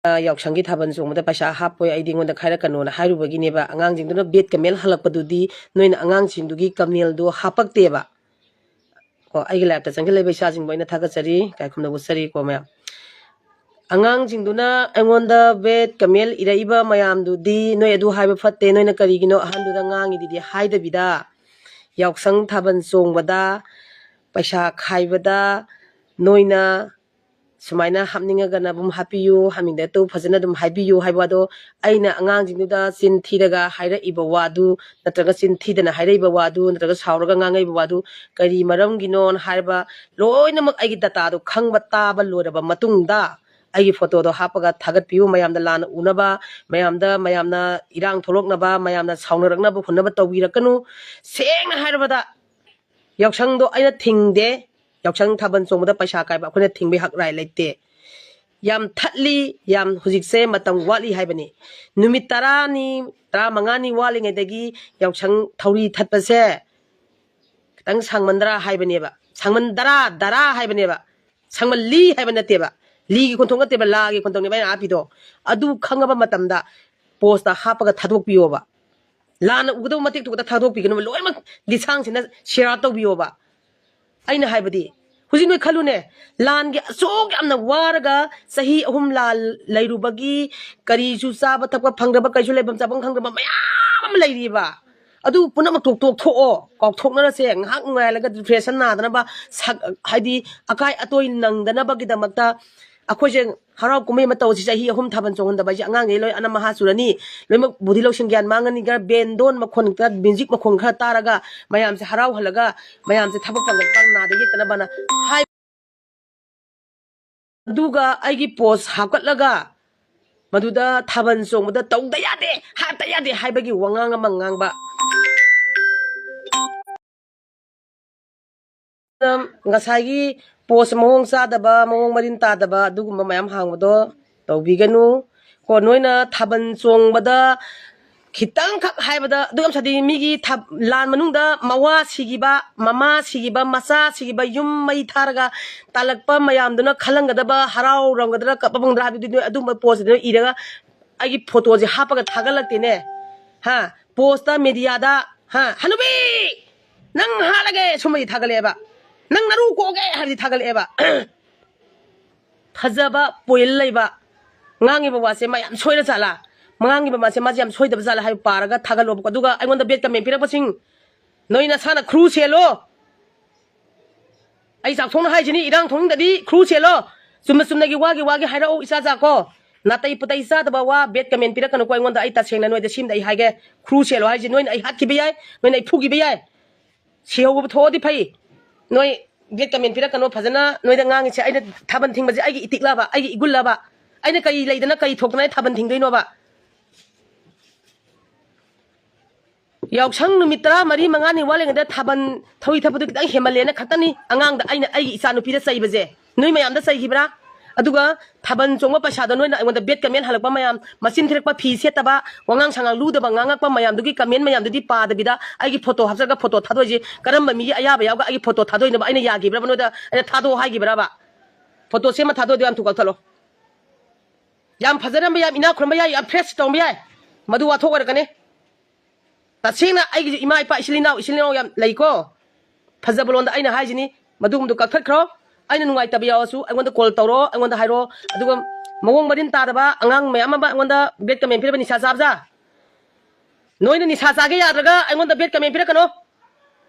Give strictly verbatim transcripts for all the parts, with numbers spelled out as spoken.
ꯌꯥꯎꯁꯪꯒꯤ ꯊꯥꯕꯜ ꯆꯣꯡꯕꯗ ꯄꯩꯁꯥ ꯍꯥꯞꯄꯣꯏ, ꯑꯩꯗꯤ ꯑꯩꯉꯣꯟꯗ ꯈꯥꯏꯔꯛꯀꯅꯣꯅ ꯍꯥꯏꯔꯨꯕꯒꯤꯅꯦꯕ꯫ ꯑꯉꯥꯡꯁꯤꯡꯗꯨꯅ ꯕꯦꯠ ꯀꯃꯦꯜ ꯍꯜꯂꯛꯄꯗꯨꯗꯤ ꯅꯣꯏꯅ ꯑꯉꯥꯡꯁꯤꯡꯗꯨꯒꯤ ꯀꯃꯦꯜꯗꯣ ꯍꯥꯞꯄꯛꯇꯦꯕ꯫ ꯀꯣ, ꯑꯩꯒꯤ ꯂꯥꯏꯐꯇ ꯆꯪꯁꯤꯜꯂꯛꯏꯕ ꯏꯆꯥꯁꯤꯡꯕꯨ ꯑꯩꯅ ꯊꯥꯒꯠꯆꯔꯤ, ꯏꯀꯥꯏ ꯈꯨꯝꯅꯕ ꯎꯠꯆꯔꯤꯀꯣ ꯃꯌꯥꯝ꯫ ꯑꯉꯥꯡꯁꯤꯡꯗꯨꯅ ꯑꯩꯉꯣꯟꯗ ꯕꯦꯠ ꯀꯃꯦꯜ ꯏꯔꯛꯏꯕ ꯃꯌꯥꯝꯗꯨꯗꯤ ꯅꯣꯏ ꯑꯗꯨ ꯍꯥꯏꯕ ꯐꯠꯇꯦ, ꯅꯣꯏꯅ ꯀꯔꯤꯒꯤꯅꯣ ꯑꯍꯟꯗꯨꯗ ꯉꯥꯡꯉꯤꯗꯨꯗꯤ ꯍꯥꯏꯗꯕꯤꯗ, ꯌꯥꯎꯁꯪ ꯊꯥꯕꯜ ꯆꯣꯡꯕꯗ, ꯄꯩꯁꯥ ꯈꯥꯏꯕꯗ ꯅꯣꯏꯅ ꯁꯨꯃꯥꯏꯅ ꯍꯥꯞꯅꯤꯡꯉꯒꯅ ꯑꯗꯨꯝ ꯍꯥꯞꯄꯤꯌꯨ, ꯍꯥꯞꯅꯤꯡꯗ ꯇꯣꯛꯎ, ꯐꯖꯅ ꯑꯗꯨꯝ ꯍꯥꯏꯕꯤꯌꯨ ꯍꯥꯏꯕ ꯋꯥꯗꯣ ꯑꯩꯅ ꯑꯉꯥꯡꯁꯤꯡꯗꯨꯗ ꯆꯤꯟ ꯊꯤꯔꯒ ꯍꯥꯏꯔꯛꯏꯕ ꯋꯥꯗꯨ, ꯅꯠꯇ꯭ꯔꯒ ꯆꯤꯟ ꯊꯤꯗꯅ ꯍꯥꯏꯔꯛꯏꯕ ꯋꯥꯗꯨ, ꯅꯠꯇ꯭ꯔꯒ ꯁꯥꯎꯔꯒ ꯉꯥꯡꯉꯛꯏꯕ ꯋꯥꯗꯨ ꯀꯔꯤ ꯃꯔꯝꯒꯤꯅꯣꯅ ꯍꯥꯏꯔꯕ ꯂꯣꯏꯅꯃꯛ ꯑꯩꯒꯤ ꯗꯇꯥꯗꯣ ꯈꯪꯕ ꯇꯥꯕ ꯂꯣꯏꯔꯕ ꯃꯇꯨꯡꯗ ꯑꯩꯒꯤ ꯐꯣꯇꯣꯗꯣ ꯍꯥꯞꯄꯒ ꯊꯥꯒꯠꯄꯤꯌꯨ, ꯃꯌꯥꯝꯅ ꯂꯥꯟꯅ ꯎꯅꯕ, ꯃꯌꯥꯝꯗ, ꯃꯌꯥꯝꯅ ꯏꯔꯥꯡ ꯊꯣꯛꯂꯛꯅꯕ, ꯃꯌꯥꯝꯅ ꯁꯥꯎꯅꯔꯛꯅꯕ ꯍꯣꯠꯅꯕ ꯇꯧꯕꯤꯔꯛꯀꯅꯨ꯫ ꯁꯦꯡꯅ ꯍꯥꯏꯔꯕꯗ ꯌꯥꯎꯁꯪꯗꯣ ꯑꯩꯅ ꯊꯤꯡꯗꯦ꯫ ꯌꯥꯎꯁꯪ ꯊꯥꯕꯜ ꯆꯣꯡꯕꯗ ꯄꯩꯁꯥ ꯀꯥꯏꯕ ꯑꯩꯈꯣꯏꯅ ꯊꯤꯡꯕꯩ ꯍꯛ ꯔꯥꯏ ꯂꯩꯇꯦ꯫ ꯌꯥꯝ ꯊꯠꯂꯤ, ꯌꯥꯝ ꯍꯧꯖꯤꯛꯁꯦ ꯃꯇꯝ ꯋꯥꯠꯂꯤ ꯍꯥꯏꯕꯅꯤ꯫ ꯅꯨꯃꯤꯠ ꯇꯔꯥꯅꯤ, ꯇꯔꯥꯃꯉꯥꯅꯤ ꯋꯥꯠꯂꯤꯉꯩꯗꯒꯤ ꯌꯥꯎꯁꯪ ꯊꯧꯔꯤ ꯊꯠꯄꯁꯦ ꯈꯤꯇꯪ ꯁꯥꯡꯃꯟꯗ꯭ꯔꯥ ꯍꯥꯏꯕꯅꯦꯕ꯫ ꯁꯥꯡꯃꯟꯗꯔꯥ, ꯗꯔꯥ ꯍꯥꯏꯕꯅꯦꯕ꯫ ꯁꯥꯡꯃꯜꯂꯤ ꯍꯥꯏꯕ ꯅꯠꯇꯦꯕ꯫ ꯂꯤꯒꯤ ꯈꯣꯟꯊꯣꯛ ꯅꯠꯇꯦꯕ, ꯂꯥꯒꯤ ꯈꯣꯟꯊꯣꯛꯅꯦꯕ ꯑꯩꯅ ꯍꯥꯞꯄꯤꯗꯣ꯫ ꯑꯗꯨ ꯈꯪꯉꯕ ꯃꯇꯝꯗ ꯄꯣꯁꯇ ꯍꯥꯞꯄꯒ ꯊꯥꯗꯣꯛꯄꯤꯌꯣꯕ꯫ ꯂꯥꯟꯅ ꯎꯒꯗꯧꯕ ꯃꯇꯦꯛꯇꯨ ꯈꯛꯇ ꯊꯥꯗꯣꯛꯄꯤꯒꯅꯨꯕ, ꯂꯣꯏꯅꯃꯛ ꯂꯤꯁꯥꯡꯁꯤꯟꯅ ꯁꯤꯌꯥꯔ ꯇꯧꯕꯤꯌꯣꯕ꯫ ꯑꯩꯅ ꯍꯥꯏꯕꯗꯤ, ꯍꯧꯖꯤꯛ ꯅꯣꯏ ꯈꯜꯂꯨꯅꯦ, ꯂꯥꯟꯒꯤ ꯑꯁꯨꯛ ꯌꯥꯝꯅ ꯋꯥꯔꯒ ꯆꯍꯤ ꯑꯍꯨꯝ ꯂꯥꯟ ꯂꯩꯔꯨꯕꯒꯤ ꯀꯔꯤꯁꯨ ꯆꯥꯕ ꯊꯛꯄ ꯐꯪꯗ꯭ꯔꯕ, ꯀꯔꯤꯁꯨ ꯂꯩꯐꯝ ꯆꯥꯐꯝ ꯈꯪꯗ꯭ꯔꯕ ꯃꯌꯥꯝ ꯑꯃ ꯂꯩꯔꯤꯕ꯫ ꯑꯗꯨ ꯄꯨꯝꯅꯃꯛ ꯇꯣꯛ-, ꯇꯣꯛꯊꯣꯛꯑꯣ, ꯀꯥꯎꯊꯣꯛꯅꯔꯁꯦ, ꯉꯥꯏꯍꯥꯛ ꯅꯨꯡꯉꯥꯏꯍꯜꯂꯒ ꯗꯤꯄ꯭ꯔꯦꯁꯟ ꯅꯥꯗꯅꯕ, ꯁꯛ-, ꯍꯥꯏꯗꯤ ꯑꯀꯥꯏ ꯑꯇꯣꯏ ꯅꯪꯗꯅꯕꯒꯤꯗꯃꯛꯇ ꯑꯩꯈꯣꯏꯁꯦ ꯍꯔꯥꯎ ꯀꯨꯝꯍꯩ ꯑꯃ ꯇꯧꯁꯤ, ꯆꯍꯤ ꯑꯍꯨꯝ ꯊꯥꯕꯜ ꯆꯣꯡꯍꯟꯗꯕ ꯍꯥꯏꯁꯦ ꯑꯉꯥꯡꯈꯩ ꯂꯣꯏ ꯑꯅꯝ ꯑꯍꯥ ꯆꯨꯔꯅꯤ, ꯂꯣꯏꯅꯃꯛ ꯕꯨꯙꯤ ꯂꯧꯁꯤꯡ ꯒ꯭ꯌꯥꯟ ꯃꯥꯡꯉꯅꯤ, ꯈꯔ ꯕꯦꯟꯗꯣꯟ ꯃꯈꯣꯟ, ꯈꯔ ꯃ꯭ꯌꯨꯖꯤꯛ ꯃꯈꯣꯟ ꯈꯔ ꯇꯥꯔꯒ ꯃꯌꯥꯝꯁꯦ ꯍꯔꯥꯎꯍꯜꯂꯒ ꯃꯌꯥꯝꯁꯦ ꯊꯕꯛ ꯄꯥꯡꯒꯜ ꯄꯥꯡ ꯅꯥꯗ ꯌꯦꯛꯇꯅꯕꯅ ꯍꯥꯏ꯫ ꯑꯗꯨꯒ ꯑꯩꯒꯤ ꯄꯣꯁ ꯍꯥꯞꯀꯠꯂꯒ ꯃꯗꯨꯗ ꯊꯥꯕꯜ ꯆꯣꯡꯕꯗ ꯇꯧꯗ ꯌꯥꯗꯦ, ꯍꯥꯞꯇ ꯌꯥꯗꯦ ꯍꯥꯏꯕꯒꯤ ꯋꯥꯉꯥꯡ ꯑꯃ ꯉꯥꯡꯕ꯫ ꯉꯁꯥꯏꯒꯤ ꯄꯣꯁ ꯃꯑꯣꯡ ꯆꯥꯗꯕ, ꯃꯑꯣꯡ ꯃꯔꯤꯟ ꯇꯥꯗꯕ ꯑꯗꯨꯒꯨꯝꯕ ꯃꯌꯥꯝ ꯍꯥꯡꯕꯗꯣ ꯇꯧꯕꯤꯒꯅꯨ꯫ ꯀꯣ, ꯅꯣꯏꯅ ꯊꯥꯕꯜ ꯆꯣꯡꯕꯗ ꯈꯤꯇꯪꯈꯛ ꯍꯥꯏꯕꯗ, ꯑꯗꯨꯛ ꯌꯥꯝ ꯁꯥꯊꯤ꯫ ꯃꯤꯒꯤ ꯊ-, ꯂꯥꯟ ꯃꯅꯨꯡꯗ ꯃꯋꯥ ꯁꯤꯈꯤꯕ, ꯃꯃꯥ ꯁꯤꯈꯤꯕ, ꯃꯆꯥ ꯁꯤꯈꯤꯕ, ꯌꯨꯝ ꯃꯩ ꯊꯥꯔꯒ ꯇꯥꯜꯂꯛꯄ ꯃꯌꯥꯝꯗꯨꯅ ꯈꯜꯂꯝꯒꯗꯕ, ꯍꯔꯥꯎꯔꯝꯒꯗ꯭ꯔꯥ, ꯀꯞꯄꯝꯒꯗ꯭ꯔꯥ ꯍꯥꯏꯕꯗꯨꯗꯤ ꯅꯣꯏ ꯑꯗꯨꯝꯕ ꯄꯣꯁꯇꯨ ꯅꯣꯏ ꯏꯔꯒ ꯑꯩꯒꯤ ꯐꯣꯇꯣꯁꯦ ꯍꯥꯞꯄꯒ ꯊꯥꯒꯠꯂꯛꯇꯦꯅꯦ꯫ ꯍꯥ? ꯄꯣꯁꯇ, ꯃꯦꯗꯤꯌꯥꯗ, ꯍꯥ? "ꯍꯅꯨꯕꯤ! ꯅꯪ ꯍꯥꯠꯂꯒꯦ!" ꯁꯨꯝꯕꯗꯤ ꯊꯥꯒꯠꯂꯛꯑꯦꯕ꯫ "ꯅꯪ ꯅꯔꯨ ꯀꯣꯛꯑꯒꯦ!" ꯍꯥꯏꯕꯗꯤ ꯊꯥꯒꯠꯂꯛꯑꯦꯕ꯫ ꯐꯖꯕ ꯄꯣꯏꯟ ꯂꯩꯕ, ꯉꯥꯡꯉꯤꯕ ꯋꯥꯁꯦ ꯃꯥ ꯌꯥꯝ ꯁꯣꯏꯔ ꯖꯥꯠꯂꯥ? ꯉꯥꯡꯉꯤꯕ ꯃꯥꯁꯦ, ꯃꯥꯁꯦ ꯌꯥꯝ ꯁꯣꯏꯗꯕ ꯖꯥꯠꯂꯥ ꯍꯥꯏꯕ ꯄꯥꯔꯒ ꯊꯥꯒꯠꯂꯣꯕꯀꯣ꯫ ꯑꯗꯨꯒ ꯑꯩꯉꯣꯟꯗ ꯕꯦꯠ ꯀꯃꯦꯟ ꯄꯤꯔꯛꯄꯁꯤꯡ, ꯅꯣꯏ ꯅꯁꯥꯅ ꯈꯨꯔꯨ ꯁꯦꯜꯂꯣ꯫ ꯑꯩ ꯆꯥꯎꯊꯣꯛꯅ ꯍꯥꯏꯁꯤꯅꯤ, ꯏꯔꯥꯡ ꯊꯣꯛꯅꯤꯡꯗꯗꯤ ꯈꯨꯔꯨ ꯁꯦꯜꯂꯣ꯫ ꯆꯨꯝꯅ ꯆꯨꯝꯅꯒꯤ ꯋꯥꯒꯤ ꯋꯥꯒꯤ ꯍꯥꯏꯔꯛꯑꯣ, ꯏꯆꯥ ꯖꯥ ꯀꯣ꯫ ꯅꯥꯇꯩ ꯄꯨꯇꯩ ꯆꯥꯗꯕ ꯋꯥ, ꯕꯦꯠ ꯀꯃꯦꯟ ꯄꯤꯔꯛꯀꯅꯨꯀꯣ ꯑꯩꯉꯣꯟꯗ꯫ ꯑꯩ ꯇꯁꯦꯡꯅ ꯅꯣꯏꯗ ꯁꯤꯝꯗ ꯑꯩ ꯍꯥꯏꯒꯦ, ꯈꯨꯔꯨ ꯁꯦꯜꯂꯣ ꯍꯥꯏꯁꯦ ꯅꯣꯏꯅ ꯑꯩ ꯍꯥꯠꯈꯤꯕ ꯌꯥꯏ, ꯅꯣꯏꯅ ꯑꯩ ꯐꯨꯈꯤꯕ ꯌꯥꯏ꯫ ꯁꯤꯍꯧꯕ ꯊꯣꯛꯑꯗꯤ ꯐꯩ꯫ ꯅꯣꯏ ꯕꯦꯠ ꯀꯃꯦꯟ ꯄꯤꯔꯛꯀꯅꯣ꯫ ꯐꯖꯅ ꯅꯣꯏꯗ ꯉꯥꯡꯉꯤꯁꯦ, ꯑꯩꯅ ꯊꯥꯕꯜ ꯊꯤꯡꯕꯁꯦ ꯑꯩꯒꯤ ꯏꯇꯤꯛꯂꯕ, ꯑꯩꯒꯤ ꯏꯒꯨꯜꯂꯕ? ꯑꯩꯅ ꯀꯔꯤ ꯂꯩꯗꯅ, ꯀꯔꯤ ꯊꯣꯛꯇꯅ ꯑꯩ ꯊꯥꯕꯜ ꯊꯤꯡꯗꯣꯏꯅꯣꯕ? ꯌꯥꯎꯁꯪ ꯅꯨꯃꯤꯠ ꯇꯔꯥꯃꯔꯤ ꯃꯉꯥꯅꯤ ꯋꯥꯠꯂꯤꯉꯩꯗ ꯊꯥꯕꯜ ꯊꯧꯔꯤ ꯊꯠꯄꯗꯨ ꯈꯤꯇꯪ ꯍꯦꯟꯃꯜꯂꯦꯅ ꯈꯛꯇꯅꯤ ꯑꯉꯥꯡꯗ ꯑꯩꯅ, ꯑꯩꯒꯤ ꯏꯆꯥ ꯅꯨꯄꯤꯗ ꯆꯩꯕꯁꯦ꯫ ꯅꯣꯏ ꯃꯌꯥꯝꯗ ꯆꯩꯈꯤꯕ꯭ꯔꯥ? ꯑꯗꯨꯒ ꯊꯥꯕꯜ ꯆꯣꯡꯕ ꯄꯩꯁꯥꯗꯣ ꯅꯣꯏꯅ ꯑꯩꯉꯣꯟꯗ ꯕꯦꯠ ꯀꯃꯦꯟ ꯍꯜꯂꯛꯄ ꯃꯌꯥꯝ, ꯃꯆꯤꯟ ꯊꯤꯔꯛꯄ, ꯐꯤ ꯁꯦꯠꯇꯕ, ꯋꯥꯉꯥꯡ ꯁꯉꯥꯡ ꯂꯨꯗꯕ ꯉꯥꯡꯉꯛꯄ ꯃꯌꯥꯝꯗꯨꯒꯤ ꯀꯃꯦꯟ ꯃꯌꯥꯝꯗꯨꯗꯤ ꯄꯥꯗꯕꯤꯗ ꯑꯩꯒꯤ ꯐꯣꯇꯣ ꯍꯥꯞꯆꯔꯒ ꯐꯣꯇꯣ ꯊꯥꯗꯣꯛꯏꯁꯦ ꯀꯔꯝꯕ ꯃꯤꯒꯤ ꯑꯌꯥꯕ ꯌꯥꯎꯒ ꯑꯩꯒꯤ ꯐꯣꯇꯣ ꯊꯥꯗꯣꯛꯏꯅꯣꯕ? ꯑꯩꯅ ꯌꯥꯈꯤꯕ꯭ꯔꯕ ꯅꯣꯏꯗ? ꯑꯩꯅ ꯊꯥꯗꯣꯛꯑꯣ ꯍꯥꯏꯈꯤꯕ꯭ꯔꯕ? ꯐꯣꯇꯣ ꯁꯦꯝꯃ ꯊꯥꯗꯣꯛꯑꯗꯤ ꯌꯥꯝ ꯊꯨ ꯀꯛꯊꯠꯂꯣ꯫ ꯌꯥꯝ ꯐꯖꯔꯝꯕ, ꯌꯥꯝ ꯏꯅꯥꯛ ꯈꯨꯟꯕ ꯌꯥꯏ, ꯌꯥꯝ ꯐ꯭ꯔꯦꯁ ꯇꯧꯔꯝꯕ ꯌꯥꯏ, ꯃꯗꯨ ꯋꯥꯊꯣꯛ ꯑꯣꯏꯔꯛꯀꯅꯤ꯫ ꯇꯁꯦꯡꯅ ꯑꯩꯒꯤꯁꯨ ꯏꯃꯥ ꯏꯄꯥ, ꯏꯆꯤꯜ ꯏꯅꯥꯎ, ꯏꯆꯤꯜ ꯏꯅꯥꯎ ꯌꯥꯝ ꯂꯩꯀꯣ꯫ ꯐꯖꯕ ꯂꯣꯟꯗ ꯑꯩꯅ ꯍꯥꯏꯁꯤꯅꯤ, ꯃꯗꯨꯒꯨꯝꯕꯗꯣ ꯀꯛꯊꯠꯈ꯭ꯔꯣ꯫ ꯑꯩꯅ ꯅꯨꯡꯉꯥꯏꯇꯕ ꯌꯥꯎꯔꯁꯨ ꯑꯩꯉꯣꯟꯗ ꯀꯣꯜ ꯇꯧꯔꯣ, ꯑꯩꯉꯣꯟꯗ ꯍꯥꯏꯔꯣ꯫ ꯑꯗꯨꯒ ꯃꯑꯣꯡ ꯃꯔꯤꯟ ꯇꯥꯗꯕ ꯑꯉꯥꯡ ꯃꯌꯥꯝ ꯑꯃ ꯑꯩꯉꯣꯟꯗ ꯕꯦꯠ ꯀꯃꯦꯟ ꯄꯤꯔꯕ, ꯅꯤꯁꯥ ꯆꯥꯕꯖꯥ꯫ ꯅꯣꯏꯅ ꯅꯤꯁꯥ ꯆꯥꯒꯦ ꯌꯥꯗ꯭ꯔꯒ ꯑꯩꯉꯣꯟꯗ ꯕꯦꯠ ꯀꯃꯦꯟ ꯄꯤꯔꯛꯀꯅꯣ꯫